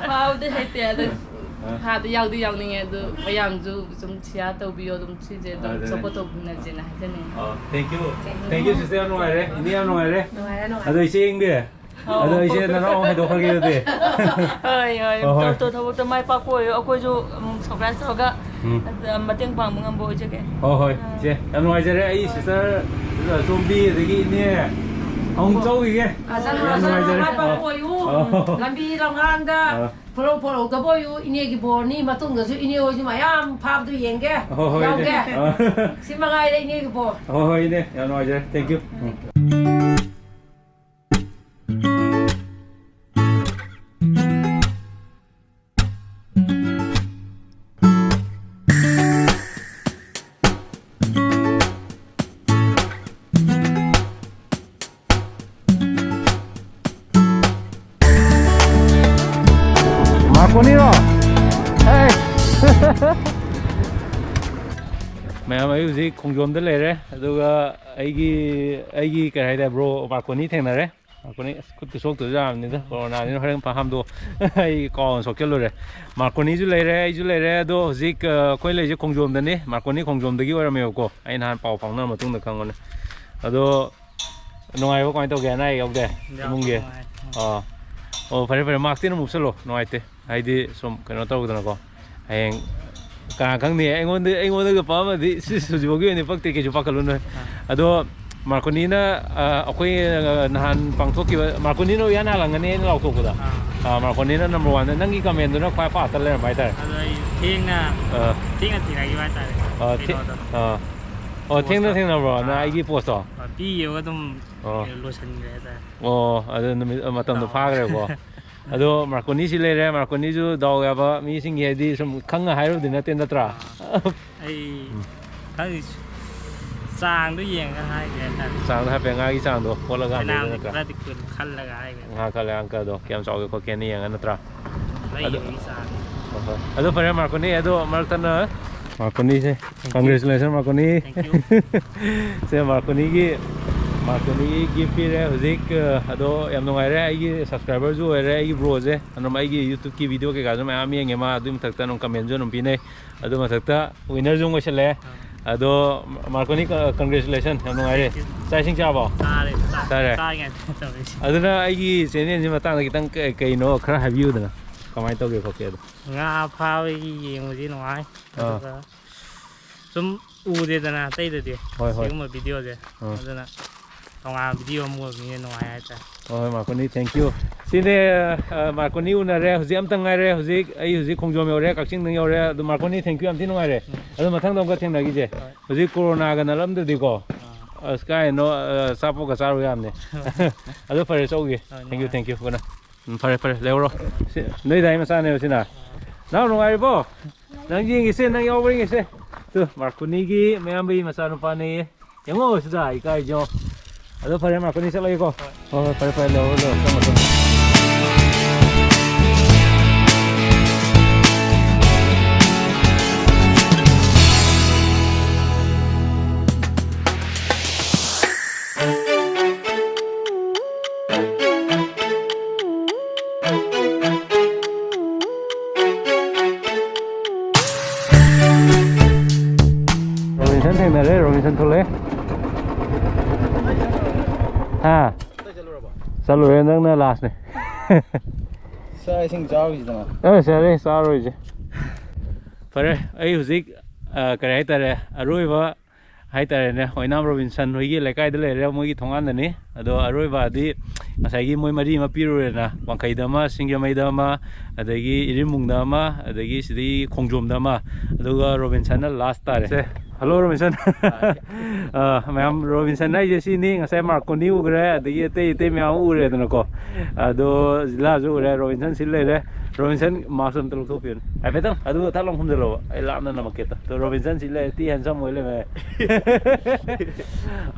ꯐꯥꯕꯗꯤ ꯍꯩꯇꯦ, ꯑꯗꯣ ꯑ꯫ ꯐꯥꯗꯤ ꯌꯥꯎꯗꯤ ꯌꯥꯎꯅꯤꯡꯉꯦ, ꯑꯗꯣ ꯃꯌꯥꯝꯁꯨ ꯁꯨꯝ ꯁꯤꯌꯥꯔ ꯇꯧꯕꯤꯌꯣ, ꯑꯗꯨꯝ ꯁꯤꯁꯦ ꯑꯗꯨꯝ ꯑꯗꯨꯅꯦ꯫ ꯁꯞꯄꯣꯔꯠ ꯇꯧꯕꯤꯅꯁꯦꯅ ꯍꯥꯏꯖꯅꯤꯡꯉꯤ꯫ ꯑꯣ, thank you꯫ Thank you꯫ Thank you, sister, ꯌꯥꯝ ꯅꯨꯡꯉꯥꯏꯔꯦ꯫ ꯏꯅꯦ, ꯌꯥꯝ ꯅꯨꯡꯉꯥꯏꯔꯦ꯫ ꯅꯨꯡꯉꯥꯏꯔꯦ, ꯅꯨꯡꯉꯥꯏꯔꯦ꯫ ꯑꯗꯣ ꯏꯆꯦ ꯏꯪꯕꯤ? ꯑꯧ꯫ ꯑꯗꯣ ꯏꯆꯦ ꯅꯅꯥꯎ ꯍꯥꯏꯗꯣꯛꯈ꯭ꯔꯒꯦ ꯑꯗꯨꯗꯤ꯫ ꯍꯣꯏ, ꯍꯣꯏ꯫ ꯍꯣꯏ, ꯍꯣꯏ꯫ ꯇꯧ-, ꯇꯧ-, ꯊꯕꯛꯇꯣ ꯃꯥꯏ ꯄꯥꯛꯄ ꯑꯣꯏꯌꯣ꯫ ꯑꯩꯈꯣꯏꯁꯨ, ꯎꯝ, ꯁꯞꯄ꯭ꯔꯥꯏꯖ ꯇꯧꯔꯒ, ꯎꯝ꯫ ꯑ, ꯃꯇꯦꯡ ꯄꯥꯡꯕ ꯉꯝꯕ ꯑꯣꯏꯖꯒꯦ꯫ ꯍꯣꯏ, ꯍꯣꯏ, ꯑꯥ꯫ ꯏꯆꯦ꯫ ꯌꯥꯝ ꯅꯨꯡꯉꯥꯏꯖꯔꯦ꯫ ꯑꯩ ꯍꯣꯏ꯫ ꯁꯤꯁꯇꯔ, ꯑ, ꯆꯣꯝꯕꯤ ꯑꯗꯒꯤ ꯏꯅꯦ ꯑꯃꯨꯛ ꯆꯧꯈꯤꯒꯦ꯫ ꯑꯥ, ꯆꯠꯂꯨꯔꯣ, ꯌꯥꯝ ꯆꯠꯂꯨꯔꯣ꯫ ꯅꯨꯡꯉꯥꯏꯖꯔꯦ꯫ ꯃꯥꯏ ꯄꯥꯛꯄ ꯑꯣꯏꯌꯨ꯫ ꯑꯣ꯫ ꯂꯝꯕꯤ ꯂꯝꯂꯥꯡꯗ ꯑꯥ꯫ ꯐꯣꯂꯣ ꯐꯣꯂꯣꯗꯕꯨ ꯑꯣꯏꯌꯨ, ꯏꯅꯦꯒꯤ ꯕꯣꯔꯅꯤ꯫ ꯃꯇꯨꯡꯗꯁꯨ ꯏꯅꯦ ꯍꯣꯏꯁꯨ ꯃꯌꯥꯝ ꯐꯥꯕꯗꯨ ꯌꯦꯡꯒꯦ꯫ ꯍꯣꯏ, ꯍꯣꯏ, ꯏꯅꯦ꯫ ꯌꯥꯎꯒꯦ꯫ ꯑꯥ꯫ ꯁꯤ ꯃꯉꯥꯏꯔꯦ ꯏꯅꯦꯒꯤ ꯕꯣꯔ꯫ ꯍꯣꯏ, ꯍꯣꯏ, ꯏꯅꯦ, ꯌꯥꯝ ꯅꯨꯡꯉꯥꯏꯖꯔꯦ꯫ Thank you꯫ ꯎꯝ꯫ ꯃꯥꯔꯀꯣꯅꯤꯔꯣ? ꯑꯦ! ꯃꯌꯥꯝ, ꯑꯩ ꯍꯧꯖꯤꯛ ꯈꯣꯡꯖꯣꯝꯗ ꯂꯩꯔꯦ, ꯑꯗꯨꯒ ꯑꯩꯒꯤ, ꯑꯩꯒꯤ ꯀꯩ ꯍꯥꯏꯇꯥꯔꯦ, ꯕ꯭ꯔꯣ ꯃꯥꯔꯀꯣꯅꯤ ꯊꯦꯡꯅꯔꯦ꯫ ꯃꯥꯔꯀꯣꯅꯤ, ꯑꯁ, ꯈꯨꯠꯀ ꯁꯣꯛꯇꯣꯏꯁꯨ ꯌꯥꯔꯕꯅꯤꯗ, ꯀꯣꯔꯣꯅꯥꯅꯤꯅ꯫ ꯍꯣꯔꯦꯟ ꯐꯥ ꯍꯥꯝꯗꯣꯛꯑꯣ꯫ ꯑꯩ ꯀꯥꯎꯅ ꯁꯣꯛꯆꯜꯂꯨꯔꯦ꯫ ꯃꯥꯔꯀꯣꯅꯤꯁꯨ ꯂꯩꯔꯦ, ꯑꯩꯁꯨ ꯂꯩꯔꯦ꯫ ꯑꯗꯣ ꯍꯧꯖꯤꯛ, ꯑ, ꯑꯩꯈꯣꯏ ꯂꯩꯁꯦ ꯈꯣꯡꯖꯣꯝꯗꯅꯤ, ꯃꯥꯔꯀꯣꯅꯤ ꯈꯣꯡꯖꯣꯝꯗꯒꯤ ꯑꯣꯏꯔꯝꯃꯦꯕꯀꯣ꯫ ꯑꯩ ꯅꯍꯥꯟ ꯄꯥꯎ ꯐꯥꯎꯅꯔ ꯃꯇꯨꯡꯗ ꯈꯪꯕꯅꯦ꯫ ꯑꯗꯣ ꯅꯨꯡꯉꯥꯏꯔꯤꯕꯣ? ꯀꯃꯥꯏꯅ ꯇꯧꯒꯦ? ꯑꯅꯥ ꯑꯌꯦꯛ ꯌꯥꯎꯗꯦ? ꯌꯥꯎꯗꯦ, ꯏꯃꯨꯡꯒꯤ? ꯅꯨꯡꯉꯥꯏ꯫ ꯎꯝ꯫ ꯑꯥ꯫ ꯑꯣ, ꯐꯔꯦ, ꯐꯔꯦ꯫ ꯃꯥꯛꯁꯇꯤ ꯑꯗꯨꯝ ꯎꯞꯁꯜꯂꯣ, ꯅꯨꯡꯉꯥꯏꯇꯦ꯫ ꯍꯥꯏꯗꯤ ꯁꯨꯝ ꯀꯩꯅꯣ ꯇꯧꯗꯅꯀꯣ꯫ ꯍꯌꯦꯡ ꯀꯅꯥ ꯈꯪꯅꯤ? ꯑꯩꯉꯣꯟꯗ, ꯑꯩꯉꯣꯟꯗꯒ ꯄꯛꯑꯝꯃꯗꯤ, ꯁꯤ ꯍꯧꯖꯤꯛꯐꯥꯎꯒꯤ ꯑꯣꯏꯅ ꯄꯛꯇꯦ, ꯀꯩꯁꯨ ꯄꯥꯈꯠꯂꯨꯅꯨ꯫ ꯑꯥ꯫ ꯑꯗꯣ ꯃꯥꯔꯀꯣꯅꯤꯅ, ꯑ, ꯑꯩꯈꯣꯏ, ꯑ, ꯅꯍꯥꯟ ꯄꯥꯡꯊꯣꯛꯈꯤꯕ, ꯃꯥꯔꯀꯣꯅꯤꯅ ꯏꯍꯥꯟ ꯍꯥꯜꯂꯝꯒꯅꯤ ꯑꯩꯅ ꯂꯥꯎꯊꯣꯛꯄꯗ꯫ ꯑꯥ꯫ ꯑ, ꯃꯥꯔꯀꯣꯅꯤꯅ number one ꯗ, ꯅꯪꯒꯤ comment ꯗꯨꯅ ꯈ꯭ꯋꯥꯏ first ꯇ ꯂꯩꯔꯝꯕ ꯍꯥꯏꯇꯥꯔꯦ꯫ ꯑꯗꯣ ꯑꯩ ꯊꯦꯡꯅ, ꯑꯥ꯫ ꯊꯦꯡꯅ ꯊꯦꯡꯅꯈꯤꯕ ꯍꯥꯏꯇꯥꯔꯦ꯫ ꯑꯥ, ꯊꯦ-, ꯀꯩꯅꯣꯗꯣ꯫ ꯑꯥ꯫ ꯑꯣ, ꯊꯦꯡꯅ post ꯇꯣ꯫ ꯊꯦꯡꯅꯕ꯭ꯔꯣ? ꯅꯪ ꯑꯥ꯫ ꯑꯩꯒꯤ post ꯇꯣ? ꯑꯥ, ꯄꯤꯈꯤꯕꯒ ꯑꯗꯨꯝ ꯑꯣ꯫ ꯂꯣꯏꯁꯤꯟꯈ꯭ꯔꯦ ꯍꯥꯏꯇꯥꯔꯦ꯫ ꯑꯣ, ꯑꯗꯨ ꯅꯨꯃꯤꯠ, ꯃꯇꯝꯗꯣ ꯗꯥꯎ꯫ ꯐꯥꯈ꯭ꯔꯦꯀꯣ꯫ ꯑꯗꯣ ꯃꯥꯔꯀꯣꯅꯤꯁꯤ ꯂꯩꯔꯦ꯫ ꯃꯥꯔꯀꯣꯅꯤꯁꯨ ꯗꯥꯎ ꯌꯥꯕ ꯃꯤꯁꯤꯡꯒꯤ, ꯍꯥꯏꯗꯤ ꯁꯨꯝ ꯈꯪꯉ ꯍꯥꯏꯔꯨꯕꯗꯤ ꯅꯠꯇꯦ, ꯅꯠꯇ꯭ꯔꯥ? ꯑꯥ꯫ ꯑꯩ ꯎꯝ꯫ ꯈꯪꯗꯦ, ꯆꯥꯡꯗꯣ ꯌꯦꯡꯉꯒ ꯍꯥꯏꯒꯦ ꯍꯥꯏꯇꯥꯔꯦ꯫ ꯆꯥꯡꯗꯣ ꯍꯥꯏꯐꯦꯠ, ꯉꯥꯒꯤ ꯆꯥꯡꯗꯣ ꯍꯣꯠꯂꯒ ꯍꯥꯏꯐꯦꯠ, ꯐꯅꯌꯥꯝꯗꯤ ꯅꯠꯇ꯭ꯔꯥ? ꯈꯔꯗꯤ ꯈꯜꯂꯒ ꯍꯥꯏꯒꯦ꯫ ꯉꯥ ꯈꯜꯂꯦ, ꯑꯪꯀꯜꯗꯣ ꯀꯌꯥꯝ ꯆꯥꯎꯒꯦ ꯈꯣꯠꯀꯦꯅ ꯌꯦꯡꯉ, ꯅꯠꯇ꯭ꯔꯥ? ꯑꯗꯣ, ꯂꯩꯕꯒꯤ ꯆꯥꯡ꯫ ꯍꯣꯏ, ꯍꯣꯏ꯫ ꯑꯗꯣ ꯐꯔꯦ, ꯃꯥꯔꯀꯣꯅꯤ, ꯑꯗꯣ ꯃꯔꯛ ꯊꯠꯅ ꯃꯥꯔꯀꯣꯅꯤꯁꯦ, thank you꯫ Congratulations, ꯃꯥꯔꯀꯣꯅꯤ꯫ Thank you꯫ Say, ꯃꯥꯔꯀꯣꯅꯤꯒꯤ, ꯃꯥꯔꯀꯣꯅꯤꯒꯤ gift ꯄꯤꯔꯦ ꯍꯧꯖꯤꯛ꯫ ꯑ, ꯑꯗꯣ ꯌꯥꯝ ꯅꯨꯡꯉꯥꯏꯔꯦ, ꯑꯩꯒꯤ subscriber ꯁꯨ ꯑꯣꯏꯔꯦ, ꯑꯩꯒꯤ bro ꯁꯦ꯫ ꯑꯗꯨꯝ ꯑꯩꯒꯤ YouTube ꯀꯤ video ꯀꯩꯀꯥꯁꯨ ꯃꯌꯥꯝ ꯌꯦꯡꯉꯦ ꯃꯥ, ꯑꯗꯨꯒꯤ ꯃꯊꯛꯇ ꯑꯗꯨꯝ comment ꯁꯨ ꯑꯗꯨꯝ ꯄꯤꯅꯩ꯫ ꯑꯗꯨ ꯃꯊꯛꯇ winner ꯁꯨ ꯑꯃꯨꯛ ꯑꯣꯏꯁꯜꯂꯦ꯫ ꯑꯥ꯫ ꯑꯗꯣ ꯃꯥꯔꯀꯣꯅꯤ, ꯀ-, congratulations, ꯌꯥꯝ ꯅꯨꯡꯉꯥꯏꯔꯦ꯫ Thank you꯫ ꯆꯥꯛ ꯏꯁꯤꯡ ꯆꯥꯔꯕꯣ? ꯆꯥꯔꯦ, ꯆꯥ-, ꯆꯥꯔꯦ꯫ ꯆꯥꯔꯤꯉꯩꯗ ꯇꯧꯔꯤꯁꯦ꯫ ꯑꯗꯨꯅ ꯑꯩꯒꯤ channel ꯁꯤ ꯃꯇꯥꯡꯗ ꯈꯤꯇꯪ ꯀ-, ꯀꯩꯅꯣ ꯈꯔ ꯍꯥꯏꯕꯤꯌꯨꯗꯅ, ꯀꯃꯥꯏꯅ ꯇꯧꯒꯦ ꯈꯣꯠꯀꯦ ꯑꯗꯣ? ꯉꯥ ꯐꯥꯕꯒꯤ ꯌꯦꯡꯕꯗꯤ ꯅꯨꯡꯉꯥꯏ꯫ ꯑꯥ꯫ ꯑꯗꯨꯒ ꯁꯨꯝ ꯎꯗꯦꯗꯅ ꯑꯇꯩꯗꯗꯤ ꯍꯣꯏ, ꯍꯣꯏ꯫ ꯁꯤꯒꯨꯝꯕ video ꯁꯦ꯫ ꯑꯥ꯫ ꯑꯗꯨꯅ ꯇꯣꯉꯥꯟꯕ video ꯑꯃ ꯑꯣꯏꯕꯅꯤꯅ ꯅꯨꯡꯉꯥꯏ ꯍꯥꯏꯇꯥꯔꯦ꯫ ꯍꯣꯏ ꯍꯣꯏ, ꯃꯥꯔꯀꯣꯅꯤ, thank you꯫ ꯁꯤꯅꯦ꯫ ꯑ, ꯃꯥꯔꯀꯣꯅꯤ ꯎꯅꯔꯦ꯫ ꯍꯧꯖꯤꯛ ꯑꯝꯇ ꯉꯥꯏꯔꯦ꯫ ꯍꯧꯖꯤꯛ ꯑꯩ ꯍꯧꯖꯤꯛ ꯈꯣꯡꯖꯣꯝ ꯌꯧꯔꯦ, ꯀꯛꯆꯤꯡꯗ ꯌꯧꯔꯦ꯫ ꯑꯗꯨ ꯃꯥꯔꯀꯣꯅꯤ, thank you, ꯌꯥꯝ ꯊꯤ ꯅꯨꯡꯉꯥꯏꯔꯦ꯫ ꯑꯗꯨ ꯃꯊꯪꯗ ꯑꯃꯨꯛꯀ ꯊꯦꯡꯅꯈꯤꯁꯦ꯫ ꯍꯧꯖꯤꯛ ꯀꯣꯔꯣꯅꯥꯒ ꯅꯠꯂꯝꯗ꯭ꯔꯗꯤꯀꯣ, ꯑꯁ, ꯀꯥꯏꯅꯣ, ꯑ, ꯑꯆꯥꯄꯣꯠꯀ ꯆꯥꯔꯨ ꯌꯥꯕꯅꯦ꯫ ꯑꯗꯨ ꯐꯔꯦ, ꯆꯧꯒꯦ꯫ Thank you, thank you꯫ ꯎꯝ, ꯐꯔꯦ ꯐꯔꯦ, ꯂꯩꯍꯧꯔꯣ꯫ ꯁꯤ ꯅꯣꯏ ꯗꯥꯏ ꯃꯆꯥꯅꯦꯕ ꯁꯤꯅ꯫ ꯅꯪ ꯅꯨꯡꯉꯥꯏꯔꯤꯕꯣ? ꯅꯪ ꯌꯦꯡꯉꯤꯁꯦ, ꯅꯪ ꯌꯥꯎꯕ꯭ꯔꯥ ꯌꯦꯡꯉꯤꯁꯦ꯫ ꯇꯨ, ꯃꯥꯔꯀꯣꯅꯤꯒꯤ ꯃꯌꯥꯝꯕꯒꯤ ꯃꯆꯥꯅꯨꯄꯥꯅꯦꯌꯦ꯫ ꯌꯦꯡꯉꯣ ꯁꯤꯗ, ꯏꯀꯥꯏꯖꯣ꯫ ꯑꯗꯣ ꯐꯔꯦ, ꯃꯥꯔꯀꯣꯅꯤ, ꯆꯠꯂꯒꯦꯀꯣ꯫ ꯍꯣꯏ ꯍꯣꯏ, ꯐꯔꯦ ꯐꯔꯦ, ꯂꯩꯍꯧꯔꯣ, ꯂꯩꯍꯧꯔꯣ, ꯆꯪꯉꯣ, ꯆꯪꯉꯣ꯫ ꯔꯣꯕꯤꯟꯁꯟ ꯊꯦꯡꯅꯔꯦ, ꯔꯣꯕꯤꯟꯁꯟ ꯊꯣꯛꯂꯛꯑꯦ꯫ ꯍꯥ? ꯆꯠꯂꯨꯔꯦ, ꯅꯪꯅ ꯂꯥꯁꯅꯦ꯫ ꯆꯥꯛ ꯏꯁꯤꯡ ꯆꯥꯔꯨꯁꯤꯗꯅ꯫ ꯑꯦ, ꯆꯥꯔꯦ, ꯆꯥꯔꯣꯏꯁꯦ꯫ ꯐꯔꯦ, ꯑꯩ ꯍꯧꯖꯤꯛ, ꯑ, ꯀꯔꯤ ꯍꯥꯏꯇꯥꯔꯦ, ꯑꯔꯣꯏꯕ ꯍꯥꯏꯇꯥꯔꯦꯅꯦ, ꯑꯣꯏꯅꯥꯝ ꯔꯣꯕꯤꯟꯁꯟ ꯍꯣꯏꯒꯤ ꯂꯩꯀꯥꯏꯗ ꯂꯩꯔꯦ, ꯃꯣꯏꯒꯤ ꯊꯣꯡꯒꯥꯟꯗꯅꯤ꯫ ꯑꯗꯣ ꯑꯔꯣꯏꯕꯗꯤ ꯉꯁꯥꯏꯒꯤ ꯃꯣꯏ ꯃꯔꯤ ꯑꯃ ꯄꯤꯔꯨꯔꯦꯅ, ꯋꯥꯡꯈꯩꯗ ꯑꯃ, ꯁꯤꯡꯖꯃꯩꯗ ꯑꯃ, ꯑꯗꯒꯤ ꯏꯔꯤꯜꯃꯨꯡꯗ ꯑꯃ, ꯑꯗꯒꯤ ꯁꯤꯗꯒꯤ ꯈꯣꯡꯖꯣꯝꯗ ꯑꯃ, ꯑꯗꯨꯒ ꯔꯣꯕꯤꯟꯁꯟꯅ ꯂꯥꯁ ꯇꯥꯔꯦ꯫ ꯁꯦ, ꯍꯜꯂꯣ ꯔꯣꯕꯤꯟꯁꯟ꯫ ꯑ, ꯃꯌꯥꯝ, ꯔꯣꯕꯤꯟꯁꯟ ꯍꯥꯏꯁꯦ ꯁꯤꯅꯤ꯫ ꯉꯁꯥꯏ ꯃꯥꯔꯀꯣꯅꯤ ꯎꯈ꯭ꯔꯦ, ꯑꯗꯒꯤ ꯑꯇꯩ ꯑꯇꯩ ꯃꯌꯥꯝ ꯑꯃ ꯎꯔꯦꯗꯅꯀꯣ꯫ ꯑꯗꯣ ꯖꯤꯂꯥꯁꯨ ꯎꯔꯦ, ꯔꯣꯕꯤꯟꯁꯟ ꯁꯤ ꯂꯩꯔꯦ꯫ ꯔꯣꯕꯤꯟꯁꯟ ꯃꯥꯁꯛ ꯑꯝꯇ ꯂꯧꯊꯣꯛꯄꯤꯌꯨꯅꯦ ꯍꯥꯏꯐꯦꯠꯇꯪ, ꯑꯗꯨꯒ ꯊꯛ ꯂꯥꯎ ꯈꯨꯝꯖꯤꯜꯂꯣꯕ, ꯑꯩ ꯂꯥꯞꯅ ꯅꯝꯃꯛꯀꯦ꯫ ꯇꯣ, ꯔꯣꯕꯤꯟꯁꯟ ꯁꯤ ꯂꯩꯔꯦ, ꯊꯤ ꯍꯦꯟꯁꯝ ꯑꯣꯏ ꯂꯩꯔꯝꯃꯦ꯫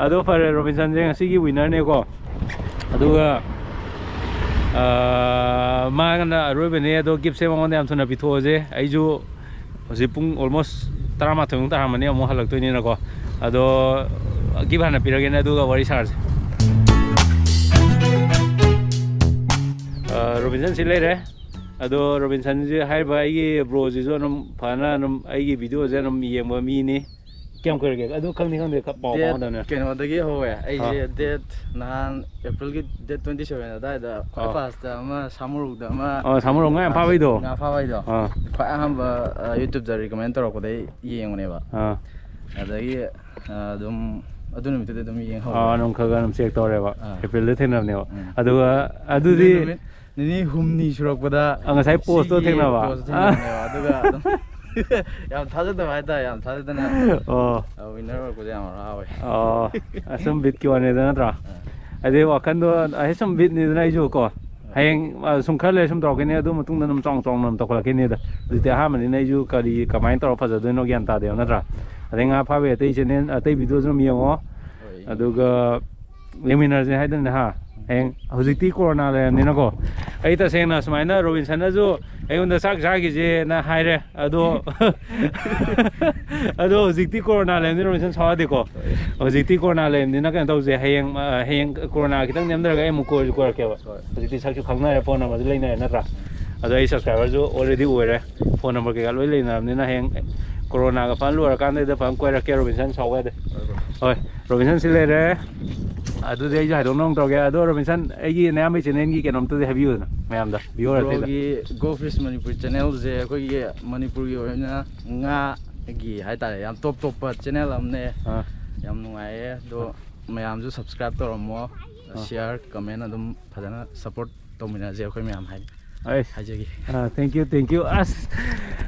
ꯑꯗꯣ ꯐꯔꯦ, ꯔꯣꯕꯤꯟꯁꯟꯁꯦ ꯉꯁꯤꯒꯤ ꯋꯤꯟꯅꯔꯅꯦꯀꯣ꯫ ꯑꯗꯨꯒ, ꯑꯥ, ꯃꯥꯒꯅ ꯑꯔꯣꯏꯕꯅꯦ, ꯑꯗꯣ ꯒꯤꯐꯁꯦ ꯃꯉꯣꯟꯗ ꯌꯥꯝ ꯊꯨꯅ ꯄꯤꯊꯣꯛꯑꯁꯦ꯫ ꯑꯩꯁꯨ ꯍꯧꯖꯤꯛ ꯄꯨꯡ almost ꯇꯔꯥꯃꯥꯊꯣꯏꯃꯨꯛ ꯇꯥꯔꯝꯃꯅꯤ, ꯑꯃꯨꯛ ꯍꯜꯂꯛꯇꯣꯏꯅꯤꯅꯀꯣ꯫ ꯑꯗꯣ ꯒꯤꯐ ꯍꯥꯟꯅ ꯄꯤꯔꯒꯦꯅꯦ, ꯑꯗꯨꯒ ꯋꯥꯔꯤ ꯁꯥꯔꯁꯦ꯫ ꯑꯥ, ꯔꯣꯕꯤꯟꯁꯟ ꯁꯤ ꯂꯩꯔꯦ꯫ ꯑꯗꯣ ꯔꯣꯕꯤꯟꯁꯟꯁꯤ ꯍꯥꯏꯔꯤꯕ ꯑꯩꯒꯤ ꯕ꯭ꯔꯣꯁꯤꯁꯨ ꯑꯗꯨꯝ ꯐꯖꯅ ꯑꯗꯨꯝ ꯑꯩꯒꯤ ꯚꯤꯗꯤꯑꯣꯁꯦ ꯑꯗꯨꯝ ꯌꯦꯡꯕ ꯃꯤꯅꯤ꯫ ꯀꯌꯥꯝ ꯀꯨꯏꯔꯒꯦ? ꯑꯗꯨ ꯈꯪꯗꯤ ꯈꯪꯗꯦ, ꯈ-, ꯄꯥꯎ ꯗꯦꯠ ꯐꯥꯎꯅꯗꯕꯅꯤꯅ꯫ ꯀꯩꯅꯣꯗꯒꯤ ꯍꯧꯋꯦ ꯑꯩꯁꯦ, ꯑꯥ꯫ ꯗꯦꯠ ꯅꯍꯥꯟ ꯑꯦꯄ꯭ꯔꯤꯜꯒꯤ ꯗꯦꯠ twenty seven ꯑꯗꯥꯏꯗ ꯈ꯭ꯋꯥꯏ ꯑꯥ꯫ ꯐꯥꯔꯁꯇ ꯑꯃ ꯁꯥꯃꯨꯔꯧꯗ ꯑꯃ ꯑꯥ, ꯁꯥꯃꯨꯔꯧ ꯉꯥ ꯌꯥꯝ ꯐꯥꯕꯩꯗꯣ? ꯉꯥ ꯐꯥꯕꯩꯗꯣ꯫ ꯑꯥ꯫ ꯈ꯭ꯋꯥꯏ ꯑꯍꯥꯟꯕ, ꯑ, YouTubeꯇ recommend ꯇꯧꯔꯛꯄꯗꯩ ꯌꯦꯡꯕꯅꯦꯕ꯫ ꯑꯥ꯫ ꯑꯗꯒꯤ, ꯑ, ꯑꯗꯨꯝ ꯑꯗꯨ ꯅꯨꯃꯤꯠꯇꯨꯗꯤ ꯑꯗꯨꯝ ꯌꯦꯡꯍꯧꯔꯦ꯫ ꯑꯥ, ꯑꯗꯨꯝ ꯈꯔ ꯈꯔ ꯑꯗꯨꯝ ꯆꯦꯛ ꯇꯧꯔꯦꯕ꯫ ꯑꯥ. ꯑꯦꯄ꯭ꯔꯤꯜꯗ ꯊꯦꯡꯅꯕꯅꯦꯕ꯫ ꯎꯝ. ꯑꯗꯨꯒ ꯑꯗꯨꯗꯤ ꯅꯨꯃꯤꯠ ꯅꯤꯅꯤ ꯍꯨꯝꯅꯤ ꯁꯨꯔꯛꯄꯗ ꯑꯥ, ꯉꯁꯥꯏ ꯄꯣꯁꯇꯣ ꯁꯤꯒꯤ ꯊꯦꯡꯅꯕ? ꯄꯣꯁꯇꯣ ꯊꯦꯡꯅꯕꯅꯦꯕ꯫ ꯑꯗꯨꯒ ꯑꯗꯨꯝ ꯌꯥꯝ ꯊꯥꯖꯗꯕ ꯍꯥꯏꯇꯥꯔꯦ, ꯌꯥꯝ ꯊꯥꯖꯗꯅ ꯑꯣ ꯋꯤꯟꯅꯔ ꯑꯣꯏꯔꯛꯄꯁꯦ ꯌꯥꯝ ꯍꯔꯥꯎꯋꯦ꯫ ꯑꯣ, ꯑꯁꯨꯝ ꯕꯤꯠꯀꯤ ꯋꯥꯅꯤꯗ ꯅꯠꯇ꯭ꯔꯥ? ꯑꯗꯩ ꯋꯥꯈꯟꯗꯣ ꯑꯩ ꯁꯨꯝ ꯕꯤꯠꯅꯤꯗꯅ ꯑꯩꯁꯨ ꯀꯣ꯫ ꯍꯌꯦꯡ ꯑ, ꯁꯨꯝ ꯈꯔ ꯂꯩꯔ ꯁꯨꯝ ꯇꯧꯔꯛꯀꯅꯤ, ꯑꯗꯨ ꯃꯇꯨꯡꯗ ꯑꯗꯨꯝ ꯆꯥꯎꯅ ꯆꯥꯎꯅ ꯑꯗꯨꯝ ꯇꯧꯈꯠꯂꯛꯀꯅꯤꯗ꯫ ꯍꯧꯖꯤꯛꯇꯤ ꯑꯍꯥꯟꯕꯅꯤꯅ ꯑꯩꯁꯨ ꯀꯔꯤ ꯀꯃꯥꯏꯅ ꯇꯧꯔ ꯐꯖꯗꯣꯏꯅꯣ ꯒ꯭ꯌꯥꯟ ꯇꯥꯗꯦꯕ ꯅꯠꯇ꯭ꯔꯥ? ꯑꯗꯩ ꯉꯥ ꯐꯥꯕꯩ ꯑꯇꯩ ꯆꯦꯅꯦꯜ ꯑꯇꯩ ꯚꯤꯗꯤꯑꯣꯁꯨ ꯑꯗꯨꯝ ꯌꯦꯡꯉꯣ꯫ ꯍꯣꯏ꯫ ꯑꯗꯨꯒ ꯌꯦꯡꯃꯤꯟꯅꯔꯁꯦ ꯍꯥꯏꯗꯅ ꯍꯥ꯫ ꯍꯌꯦꯡ ꯍꯧꯖꯤꯛꯇꯤ ꯀꯣꯔꯣꯅꯥ ꯂꯩꯔꯕꯅꯤꯅꯀꯣ꯫ ꯑꯩ ꯇꯁꯦꯡꯅ ꯁꯨꯃꯥꯏꯅ ꯔꯣꯕꯤꯟꯁꯟꯅꯁꯨ ꯑꯩꯉꯣꯟꯗ ꯆꯥꯛ ꯆꯥꯈꯤꯁꯦꯅ ꯍꯥꯏꯔꯦ꯫ ꯑꯗꯣ ꯑꯗꯣ ꯍꯧꯖꯤꯛꯇꯤ ꯀꯣꯔꯣꯅꯥ ꯂꯩꯔꯕꯅꯤꯅ ꯔꯣꯕꯤꯟꯁꯟ ꯁꯥꯎꯔꯗꯤꯀꯣ꯫ ꯍꯧꯖꯤꯛꯇꯤ ꯀꯣꯔꯣꯅꯥ ꯂꯩꯔꯕꯅꯤꯅ ꯀꯩꯅꯣ ꯇꯧꯁꯦ, ꯍꯌꯦꯡ ꯑ, ꯍꯌꯦꯡ ꯀꯣꯔꯣꯅꯥ ꯈꯤꯇꯪ ꯅꯦꯝꯊꯔꯒ ꯑꯩ ꯑꯃꯨꯛ ꯀꯣꯏ ꯀꯣꯏꯔꯛꯀꯦꯕ꯫ ꯍꯣꯏ꯫ ꯍꯧꯖꯤꯛꯇꯤ ꯁꯛꯁꯨ ꯈꯪꯅꯔꯦ, ꯐꯣꯟ ꯅꯝꯕꯔꯁꯨ ꯂꯩꯅꯔꯦ ꯅꯠꯇ꯭ꯔꯥ? ꯑꯗꯣ ꯑꯩ ꯁꯕꯁꯀ꯭ꯔꯥꯏꯕꯔꯁꯨ ꯑꯣꯜꯔꯦꯗꯤ ꯑꯣꯏꯔꯦ, ꯐꯣꯟ ꯅꯝꯕꯔ ꯀꯩꯀꯥ ꯂꯣꯏ ꯂꯩꯅꯔꯕꯅꯤꯅ ꯍꯌꯦꯡ ꯀꯣꯔꯣꯅꯥꯒ ꯐꯅ ꯂꯣꯏꯔꯀꯥꯟꯗ ꯐꯖꯅ ꯀꯣꯏꯔꯛꯀꯦ ꯔꯣꯕꯤꯟꯁꯟ, ꯁꯥꯎꯕ ꯌꯥꯗꯦ꯫ ꯍꯣꯏ, ꯔꯣꯕꯤꯟꯁꯟ ꯁꯤ ꯂꯩꯔꯦ꯫ ꯑꯗꯨꯗꯤ ꯑꯩꯁꯨ ꯍꯥꯏꯗꯣꯛꯅꯕ ꯇꯧꯔꯒꯦ꯫ ꯑꯗꯣ ꯔꯣꯕꯤꯟꯁꯟ, ꯑꯩꯒꯤ ꯅꯌꯥꯝꯕꯩ ꯆꯦꯅꯦꯜꯒꯤ ꯀꯩꯅꯣꯝꯇꯗꯤ ꯍꯥꯏꯕꯤꯌꯨꯗꯅ ꯃꯌꯥꯝꯗ, ꯚꯤꯌꯨꯋꯔ ꯑꯇꯩꯗ꯫ ꯕ꯭ꯔꯣꯒꯤ Go Fish ꯃꯅꯤꯄꯨꯔ ꯆꯦꯅꯦꯜꯁꯦ ꯑꯩꯈꯣꯏꯒꯤ ꯃꯅꯤꯄꯨꯔꯒꯤ ꯑꯣꯏꯅ ꯉꯥꯒꯤ ꯍꯥꯏꯇꯥꯔꯦ, ꯌꯥꯝ ꯇꯣꯞ ꯇꯣꯞꯄ ꯆꯦꯅꯦꯜ ꯑꯃꯅꯦ꯫ ꯑꯥ. ꯌꯥꯝ ꯅꯨꯡꯉꯥꯏꯌꯦ꯫ ꯑꯗꯣ ꯃꯌꯥꯝꯁꯨ ꯁꯕꯁꯀ꯭ꯔꯥꯏꯕ ꯇꯧꯔꯝꯃꯣ, ꯁꯤꯌꯥꯔ, ꯀꯃꯦꯟ ꯑꯗꯨꯝ ꯐꯖꯅ ꯁꯞꯄꯣꯔꯠ ꯇꯧꯃꯤꯟꯅꯁꯦ ꯑꯩꯈꯣꯏ ꯃꯌꯥꯝ ꯍꯥꯏ ꯑꯩꯁ. ꯍꯥꯏꯖꯒꯦ꯫ ꯑꯥ, thank you, thank you. ꯑꯁ,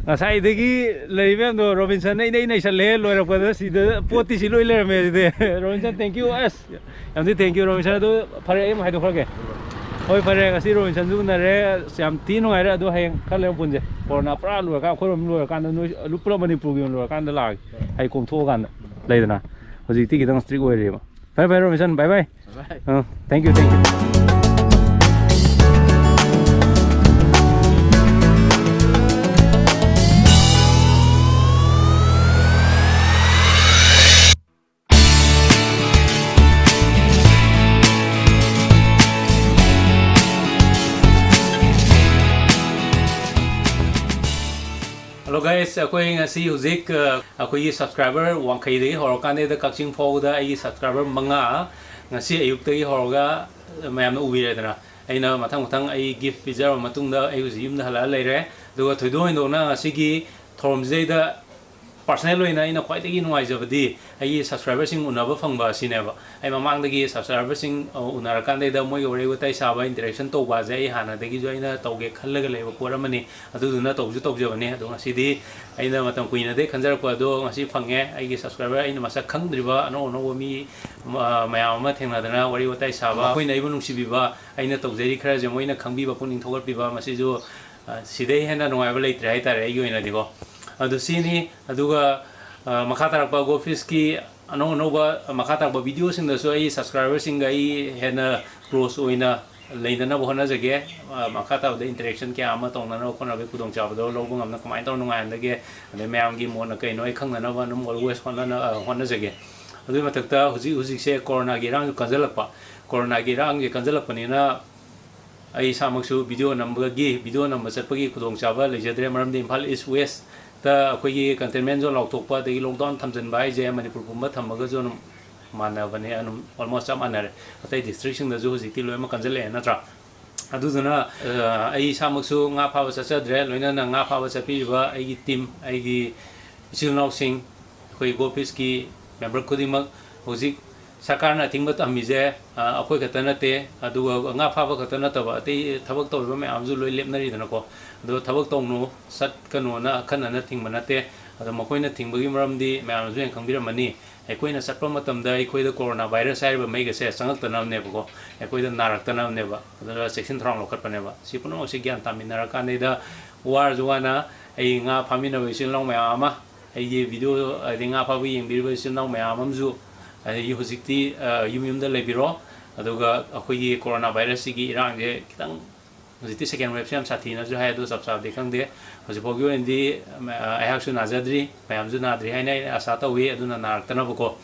ꯉꯁꯥꯏꯗꯒꯤ ꯂꯩꯔꯤꯕ ꯃꯌꯥꯝꯗꯣ ꯔꯣꯕꯤꯟꯁꯟꯅ ꯏꯅꯩ ꯅꯩꯁꯜꯂꯦ꯫ ꯂꯣꯏꯔꯛꯄꯗ ꯁꯤꯗ ꯄꯣꯠꯇꯤ ꯁꯤ ꯂꯣꯏ ꯂꯩꯔꯝꯃꯦ꯫ ꯑꯗꯨꯗꯤ ꯔꯣꯕꯤꯟꯁꯟ, thank you. ꯑꯁ, ꯌꯥꯝ ꯊꯤ thank you ꯔꯣꯕꯤꯟꯁꯟ꯫ ꯑꯗꯨ ꯐꯔꯦ, ꯑꯩ ꯑꯃꯨꯛ ꯍꯥꯏꯗꯣꯛꯈ꯭ꯔꯒꯦ꯫ ꯍꯣꯏ, ꯐꯔꯦ, ꯉꯁꯤ ꯔꯣꯕꯤꯟꯁꯟꯁꯨ ꯎꯅꯔꯦ꯫ ꯑꯁ, ꯌꯥꯝ ꯊꯤ ꯅꯨꯡꯉꯥꯏꯔꯦ꯫ ꯑꯗꯨ ꯍꯌꯦꯡ ꯈꯔ ꯂꯩꯔ ꯄꯨꯟꯁꯦ꯫ ꯀꯣꯔꯣꯅꯥ ꯄꯨꯔꯥ ꯂꯣꯏꯔꯀꯥꯟ, ꯑꯩꯈꯣꯏꯔꯣꯝ ꯂꯣꯏꯔꯀꯥꯟꯗ, ꯅꯣꯏ ꯄꯨꯂꯞ ꯃꯅꯤꯄꯨꯔꯒꯤ ꯑꯣꯏꯅ ꯂꯣꯏꯔꯀꯥꯟꯗ ꯂꯥꯛꯑꯒꯦ꯫ ꯑꯩ ꯀꯣꯝꯊꯣꯛꯑꯀꯥꯟꯗ, ꯂꯩꯗꯅ꯫ ꯍꯧꯖꯤꯛꯇꯤ ꯈꯤꯇꯪ ꯏꯁꯇ꯭ꯔꯤꯛ ꯑꯣꯏꯔꯤꯕ꯫ ꯐꯔꯦ, ꯐꯔꯦ, ꯔꯣꯕꯤꯟꯁꯟ, bye bye. Bye. ꯑ, thank you, thank you. Hello guys, ꯑꯩꯈꯣꯏ ꯉꯁꯤ ꯍꯧꯖꯤꯛ, ꯑ, ꯑꯩꯈꯣꯏꯒꯤ ꯁꯕꯁꯀ꯭ꯔꯥꯏꯕꯔ ꯋꯥꯡꯈꯩꯗꯒꯤ ꯍꯧꯔꯀꯥꯟꯗ ꯀꯛꯆꯤꯡ ꯐꯥꯎꯕꯗ ꯑꯩꯒꯤ ꯁꯕꯁꯀ꯭ꯔꯥꯏꯕꯔ ꯃꯉꯥ ꯉꯁꯤ ꯑꯌꯨꯛꯇꯒꯤ ꯍꯧꯔꯒ ꯃꯌꯥꯝꯅ ꯎꯕꯤꯔꯦꯗꯅ꯫ ꯑꯩꯅ ꯃꯊꯪ ꯃꯊꯪ ꯑꯩ ꯒꯤꯐ ꯄꯤꯖꯔꯕ ꯃꯇꯨꯡꯗ ꯑꯩ ꯍꯧꯖꯤꯛ ꯌꯨꯝꯗ ꯍꯜꯂꯛꯑ ꯂꯩꯔꯦ꯫ ꯑꯗꯨꯒ ꯊꯣꯏꯗꯣꯛ ꯍꯦꯟꯗꯣꯛꯅ ꯉꯁꯤꯒꯤ ꯊꯧꯔꯝꯁꯤꯗꯩꯗ Personal ꯑꯣꯏꯅ ꯑꯩꯅ ꯈ꯭ꯋꯥꯏꯗꯒꯤ ꯅꯨꯡꯉꯥꯏꯖꯕꯗꯤ ꯑꯩꯒꯤ subscriberꯁꯤꯡ ꯎꯅꯕ ꯐꯪꯕ ꯑꯁꯤꯅꯦꯕ꯫ ꯑꯩ ꯃꯃꯥꯡꯗꯒꯤ subscriberꯁꯤꯡ, ꯑ, ꯎꯅꯔꯀꯥꯟꯗꯩꯗ ꯃꯣꯏꯒ ꯋꯥꯔꯤ ꯋꯥꯇꯥꯏ ꯁꯥꯕ, interaction ꯇꯧꯕ ꯑꯁꯦ ꯑꯩ ꯍꯥꯟꯅꯗꯒꯤꯁꯨ ꯑꯩꯅ ꯇꯧꯒꯦ ꯈꯜꯂꯒ ꯂꯩꯕ ꯄꯣꯠ ꯑꯃꯅꯤ꯫ ꯑꯗꯨꯗꯨꯅ ꯇꯧꯁꯨ ꯇꯧꯖꯕꯅꯤ꯫ ꯑꯗꯣ ꯉꯁꯤꯗꯤ ꯑꯩꯅ ꯃꯇꯝ ꯀꯨꯏꯅꯗꯤ ꯈꯟꯖꯔꯛꯄ ꯑꯗꯣ ꯉꯁꯤ ꯐꯪꯉꯦ꯫ ꯑꯩꯒꯤ subscriber ꯑꯩꯅ ꯃꯁꯛ ꯈꯪꯗ꯭ꯔꯤꯕ ꯑꯅꯧ ꯑꯅꯧꯕ ꯃꯤ, ꯑ, ꯃꯌꯥꯝ ꯑꯃ ꯊꯦꯡꯅꯗꯅ ꯋꯥꯔꯤ ꯋꯥꯇꯥꯏ ꯁꯥꯕ, ꯃꯈꯣꯏꯅ ꯑꯩꯕꯨ ꯅꯨꯡꯁꯤꯕꯤꯕ, ꯑꯩꯅ ꯇꯧꯖꯔꯤ ꯈꯔꯁꯦ ꯃꯣꯏꯅ ꯈꯪꯕꯤꯕ, ꯄꯨꯛꯅꯤꯡ ꯊꯧꯒꯠꯄꯤꯕ, ꯃꯁꯤꯁꯨ, ꯑ, ꯁꯤꯗꯩ ꯍꯦꯟꯅ ꯅꯨꯡꯉꯥꯏꯕ ꯂꯩꯇ꯭ꯔꯦ ꯍꯥꯏꯇꯥꯔꯦ ꯑꯩꯒꯤ ꯑꯣꯏꯅꯗꯤꯀꯣ꯫ ꯑꯗꯨ ꯁꯤꯅꯤ꯫ ꯑꯗꯨꯒ, ꯑ, ꯃꯈꯥ ꯇꯥꯔꯛꯄ ꯒꯣꯐꯤꯁꯀꯤ ꯑꯅꯧ ꯑꯅꯧꯕ ꯃꯈꯥ ꯇꯥꯔꯛꯄ videoꯁꯤꯡꯗꯁꯨ ꯑꯩ subscriberꯁꯤꯡꯒ ꯑꯩ ꯍꯦꯟꯅ close ꯑꯣꯏꯅ ꯂꯩꯅꯅꯕ ꯍꯣꯠꯅꯖꯒꯦ꯫ ꯑ, ꯃꯈꯥ ꯇꯥꯕꯗ interaction ꯀꯌꯥ ꯑꯃ ꯇꯧꯅꯅꯕ ꯈꯣꯠꯅꯕꯒꯤ ꯈꯨꯗꯣꯡꯆꯥꯕꯗꯣ ꯂꯧꯕ ꯉꯝꯅ ꯀꯃꯥꯏꯅ ꯇꯧꯔ ꯅꯨꯡꯉꯥꯏꯍꯟꯗꯒꯦ, ꯑꯗꯩ ꯃꯌꯥꯝꯒꯤ ꯃꯣꯠꯅ ꯀꯩꯅꯣ ꯑꯩ ꯈꯪꯅꯅꯕ ꯑꯗꯨꯝ always ꯍꯣꯠꯅꯅ-, ꯑ, ꯍꯣꯠꯅꯖꯒꯦ꯫ ꯑꯗꯨꯒꯤ ꯃꯊꯛꯇ ꯍꯧꯖꯤꯛ ꯍꯧꯖꯤꯛꯁꯦ ꯀꯣꯔꯣꯅꯥꯒꯤ ꯏꯔꯥꯡꯁꯨ ꯀꯟꯖꯜꯂꯛꯄ, ꯀꯣꯔꯣꯅꯥꯒꯤ ꯏꯔꯥꯡꯁꯦ ꯀꯟꯖꯜꯂꯛꯄꯅꯤꯅ ꯑꯩ ꯏꯁꯥꯃꯛꯁꯨ video ꯅꯝꯕꯒꯤ, video ꯅꯝꯕ ꯆꯠꯄꯒꯤ ꯈꯨꯗꯣꯡꯆꯥꯕ ꯂꯩꯖꯗ꯭ꯔꯦ꯫ ꯃꯔꯝꯗꯤ ꯏꯝꯐꯥꯜ East Westꯇ ꯑꯩꯈꯣꯏꯒꯤ containment zone ꯂꯥꯎꯊꯣꯛꯄ ꯑꯗꯒꯤ lockdown ꯊꯝꯖꯤꯟꯕ ꯍꯥꯏꯁꯦ ꯃꯅꯤꯄꯨꯔ ꯄꯨꯝꯕ ꯊꯝꯕꯒꯁꯨ ꯑꯗꯨꯝ ꯃꯥꯟꯅꯕꯅꯦ, ꯑꯗꯨꯝ almost ꯆꯞ ꯃꯥꯟꯅꯔꯦ꯫ ꯑꯇꯩ districtꯁꯤꯡꯗꯁꯨ ꯍꯧꯖꯤꯛꯇꯤ ꯂꯣꯏꯅꯃꯛ ꯀꯟꯖꯜꯂꯛꯑꯦ ꯅꯠꯇ꯭ꯔꯥ? ꯑꯗꯨꯗꯨꯅ, ꯑ, ꯑꯩ ꯏꯁꯥꯃꯛꯁꯨ ꯉꯥ ꯐꯥꯕ ꯆꯠꯆꯗ꯭ꯔꯦ, ꯂꯣꯏꯅꯅ ꯉꯥ ꯐꯥꯕ ꯆꯠꯄꯤꯔꯤꯕ ꯑꯩꯒꯤ team, ꯑꯩꯒꯤ ꯏꯆꯤꯜ ꯏꯅꯥꯎꯁꯤꯡ, ꯑꯩꯈꯣꯏ ꯒꯣꯐꯤꯁꯀꯤ member ꯈꯨꯗꯤꯡꯃꯛ ꯍꯧꯖꯤꯛ ꯁꯔꯀꯥꯔꯅ ꯑꯊꯤꯡꯕ ꯊꯝꯃꯤꯁꯦ, ꯑ, ꯑꯩꯈꯣꯏ ꯈꯛꯇ ꯅꯠꯇꯦ, ꯑꯗꯨꯒ ꯉꯥ ꯐꯥꯕ ꯈꯛꯇ ꯅꯠꯇꯕ ꯑꯇꯩ ꯊꯕꯛ ꯇꯧꯔꯤꯕ ꯃꯌꯥꯝꯁꯨ ꯂꯣꯏ ꯂꯦꯞꯅꯔꯤꯗꯅꯀꯣ꯫ ꯑꯗꯣ ꯊꯕꯛ ꯇꯧꯅꯨ, ꯆꯠꯀꯅꯣꯅ ꯑꯈꯟꯅꯅ ꯊꯤꯡꯕ ꯅꯠꯇꯦ꯫ ꯑꯗꯣ ꯃꯈꯣꯏꯅ ꯊꯤꯡꯕꯒꯤ ꯃꯔꯝꯗꯤ ꯃꯌꯥꯝꯅꯁꯨ ꯍꯦꯟꯅ ꯈꯪꯕꯤꯔꯝꯃꯅꯤ꯫ ꯑꯩꯈꯣꯏꯅ ꯆꯠꯄ ꯃꯇꯝꯗ ꯑꯩꯈꯣꯏꯗ ꯀꯣꯔꯣꯅꯥ ꯚꯥꯏꯔꯁ ꯍꯥꯏꯔꯤꯕ ꯃꯩꯒꯁꯦ ꯆꯪꯉꯛꯇꯅꯕꯅꯦꯕꯀꯣ, ꯑꯩꯈꯣꯏꯗ ꯅꯥꯔꯛꯇꯅꯕꯅꯦꯕ꯫ ꯑꯗꯨꯅ ꯆꯦꯛꯁꯤꯟ ꯊꯧꯔꯥꯡ ꯂꯧꯈꯠꯄꯅꯦꯕ꯫ ꯁꯤ ꯄꯨꯝꯅꯃꯛꯁꯦ ꯒ꯭ꯌꯥꯟ ꯇꯥꯃꯤꯟꯅꯔꯀꯥꯟꯗꯩꯗ ꯋꯥꯔꯁꯨ ꯋꯥꯅ ꯑꯩ ꯉꯥ ꯐꯥꯃꯤꯟꯅꯕ ꯏꯆꯤꯜ ꯏꯅꯥꯎ ꯃꯌꯥꯝ ꯑꯃ, ꯑꯩꯒꯤ video, ꯑꯗꯩ ꯉꯥ ꯐꯥꯕ ꯌꯦꯡꯕꯤꯔꯤꯕ ꯏꯆꯤꯜ ꯏꯅꯥꯎ ꯃꯌꯥꯝ ꯑꯃꯁꯨ, ꯑꯗꯒꯤ ꯍꯧꯖꯤꯛꯇꯤ, ꯑ, ꯌꯨꯝ ꯌꯨꯝꯗ ꯂꯩꯕꯤꯔꯣ꯫ ꯑꯗꯨꯒ ꯑꯩꯈꯣꯏꯒꯤ ꯀꯣꯔꯣꯅꯥ ꯚꯥꯏꯔꯁꯁꯤꯒꯤ ꯏꯔꯥꯡꯁꯦ ꯈꯤꯇꯪ ꯍꯧꯖꯤꯛꯇꯤ second waveꯁꯦ ꯌꯥꯝ ꯁꯥꯊꯤꯅꯁꯨ ꯍꯥꯏ, ꯑꯗꯣ ꯆꯞ ꯆꯥꯕꯗꯤ ꯈꯪꯗꯦ꯫ ꯍꯧꯖꯤꯛ ꯐꯥꯎꯒꯤ ꯑꯣꯏꯅꯗꯤ, ꯑ, ꯑꯩꯍꯥꯛꯁꯨ ꯅꯥꯖꯗ꯭ꯔꯤ, ꯃꯌꯥꯝꯁꯨ ꯅꯥꯗ꯭ꯔꯤ ꯍꯥꯏꯅ ꯑꯩꯅ ꯑꯥꯁꯥ ꯇꯧꯏ꯫ ꯑꯗꯨꯅ ꯅꯥꯔꯛꯇꯅꯕꯀꯣ,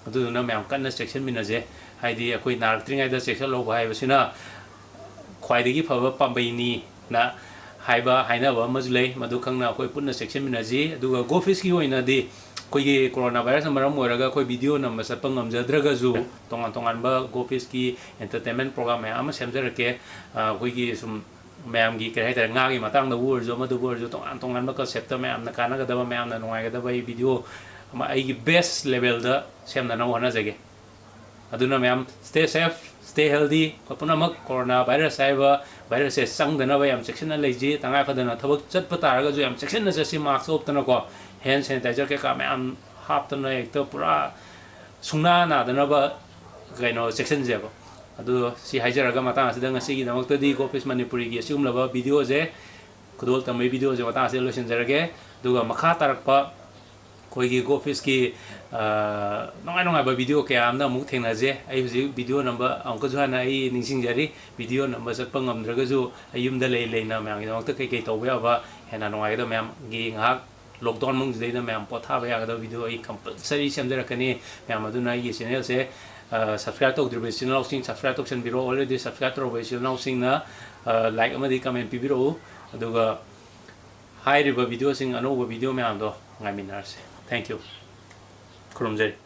ꯑꯗꯨꯗꯨꯅ ꯃꯌꯥꯝ ꯀꯟꯅ ꯆꯦꯛꯁꯤꯟꯃꯤꯟꯅꯁꯦ꯫ ꯍꯥꯏꯗꯤ ꯑꯩꯈꯣꯏ ꯅꯥꯔꯛꯇ꯭ꯔꯤꯉꯩꯗ ꯆꯦꯛꯁꯤꯜꯍꯧꯕ ꯍꯥꯏꯕꯁꯤꯅ ꯈ꯭ꯋꯥꯏꯗꯒꯤ ꯐꯕ ꯄꯥꯝꯕꯩꯅꯤꯅ ꯍꯥꯏꯕ ꯍꯥꯏꯅꯕ ꯑꯃꯁꯨ ꯂꯩ꯫ ꯃꯗꯨ ꯈꯪꯅ ꯑꯩꯈꯣꯏ ꯄꯨꯟꯅ ꯆꯦꯛꯁꯤꯟꯃꯤꯟꯅꯁꯤ꯫ ꯑꯗꯨꯒ ꯒꯣꯐꯤꯁꯀꯤ ꯑꯣꯏꯅꯗꯤ ꯑꯩꯈꯣꯏꯒꯤ ꯀꯣꯔꯣꯅꯥ ꯚꯥꯏꯔꯁꯅ ꯃꯔꯝ ꯑꯣꯏꯔꯒ ꯑꯩꯈꯣꯏ video ꯅꯝꯕ ꯆꯠꯄ ꯉꯝꯖꯗ꯭ꯔꯒꯁꯨ, ꯇꯣꯉꯥꯟ ꯇꯣꯉꯥꯟꯕ ꯒꯣꯐꯤꯁꯀꯤ entertainment program ꯃꯌꯥꯝ ꯑꯃ ꯁꯦꯝꯖꯔꯛꯀꯦ꯫ ꯑ, ꯑꯩꯈꯣꯏꯒꯤ ꯁꯨꯝ ꯃꯌꯥꯝꯒꯤ ꯀꯔꯤ ꯍꯥꯏꯇꯥꯔꯦ, ꯉꯥꯒꯤ ꯃꯇꯥꯡꯗꯕꯨ ꯑꯣꯏꯔꯁꯨ, ꯑꯃꯗꯕꯨ ꯑꯣꯏꯔꯁꯨ, ꯇꯣꯉꯥꯟ ꯇꯣꯉꯥꯟꯕ concept ꯇ ꯃꯌꯥꯝꯅ ꯀꯥꯟꯅꯒꯗꯕ, ꯃꯌꯥꯝꯅ ꯅꯨꯡꯉꯥꯏꯒꯗꯕ ꯑꯩ video ꯑꯃ ꯑꯩꯒꯤ best level ꯗ ꯁꯦꯝꯅꯅꯕ ꯍꯣꯠꯅꯖꯒꯦ꯫ ꯑꯗꯨꯅ ꯃꯌꯥꯝ stay safe, stay healthy꯫ ꯑꯩꯈꯣꯏ ꯄꯨꯝꯅꯃꯛ corona virus ꯍꯥꯏꯔꯤꯕ virus ꯁꯦ ꯆꯪꯗꯅꯕ ꯌꯥꯝ ꯆꯦꯛꯁꯤꯟꯅ ꯂꯩꯁꯤ꯫ ꯇꯉꯥꯏ ꯐꯗꯅ ꯊꯕꯛ ꯆꯠꯄ ꯇꯥꯔꯒꯁꯨ ꯌꯥꯝ ꯆꯦꯛꯁꯤꯟꯅ ꯆꯠꯁꯤ, mask ꯎꯞꯇꯅꯀꯣ, hand sanitizer ꯀꯩꯀꯥ ꯃꯌꯥꯝ ꯍꯥꯞꯇꯅ ꯍꯦꯛꯇ ꯄꯨꯔꯥ ꯁꯨꯡꯅꯥ ꯅꯥꯗꯅꯕ ꯀꯩꯅꯣ ꯆꯦꯛꯁꯤꯟꯁꯦꯕ꯫ ꯑꯗꯨ ꯁꯤ ꯍꯥꯏꯖꯔꯒ ꯃꯇꯥꯡ ꯑꯁꯤꯗ ꯉꯁꯤꯒꯤꯗꯃꯛꯇꯗꯤ Go Fish ꯃꯅꯤꯄꯨꯔꯤꯒꯤ ꯑꯁꯤꯒꯨꯝꯂꯕ video ꯁꯦ, ꯈꯨꯗꯣꯜ ꯇꯝꯕꯒꯤ video ꯁꯦ ꯃꯇꯥꯡ ꯑꯁꯤꯗ ꯂꯣꯏꯁꯤꯟꯖꯔꯒꯦ꯫ ꯑꯗꯨꯒ ꯃꯈꯥ ꯇꯥꯔꯛꯄ ꯑꯩꯈꯣꯏꯒꯤ Go Fish ꯀꯤ, ꯑ, ꯅꯨꯡꯉꯥꯏ ꯅꯨꯡꯉꯥꯏꯕ video ꯀꯌꯥ ꯑꯃꯅ ꯑꯃꯨꯛ ꯊꯦꯡꯅꯁꯦ꯫ ꯑꯩ ꯍꯧꯖꯤꯛ video ꯅꯝꯕ ꯑꯃꯨꯛꯀꯁꯨ ꯍꯟꯅ ꯑꯩ ꯅꯤꯡꯁꯤꯡꯖꯔꯤ꯫ Video ꯅꯝꯕ ꯆꯠꯄ ꯉꯝꯗ꯭ꯔꯒꯁꯨ ꯑꯩ ꯌꯨꯝꯗ ꯂꯩ ꯂꯩꯅ ꯃꯌꯥꯝꯒꯤꯗꯃꯛꯇ ꯀꯩꯀꯩ ꯇꯧꯕ ꯌꯥꯕ ꯍꯦꯟꯅ ꯅꯨꯡꯉꯥꯏꯒꯗꯕ ꯃꯌꯥꯝꯒꯤ ꯉꯥꯏꯍꯥꯛ lockdown ꯃꯅꯨꯡꯁꯤꯗꯩꯗ ꯃꯌꯥꯝ ꯄꯣꯊꯥꯕ ꯌꯥꯒꯗꯕ video ꯑꯩ compulsory ꯁꯦꯝꯖꯔꯛꯀꯅꯤ꯫ ꯃꯌꯥꯝ ꯑꯗꯨꯅ ꯑꯩꯒꯤ channel ꯁꯦ, ꯑ, subscribe ꯇꯧꯗ꯭ꯔꯤꯕ ꯏꯆꯤꯜ ꯏꯅꯥꯎꯁꯤꯡ, subscribe ꯇꯧꯁꯟꯕꯤꯔꯣ꯫ Already subscribe ꯇꯧꯔꯕ ꯏꯆꯤꯜ ꯏꯅꯥꯎꯁꯤꯡꯅ, ꯑ, like ꯑꯃꯗꯤ comment ꯄꯤꯕꯤꯔꯛꯎ꯫ ꯑꯗꯨꯒ ꯍꯥꯏꯔꯤꯕ video ꯁꯤꯡ, ꯑꯅꯧꯕ video ꯃꯌꯥꯝꯗꯣ ꯉꯥꯏꯃꯤꯟꯅꯔꯁꯦ꯫ Thank you꯫ ꯈꯨꯔꯨꯝꯖꯔꯤ꯫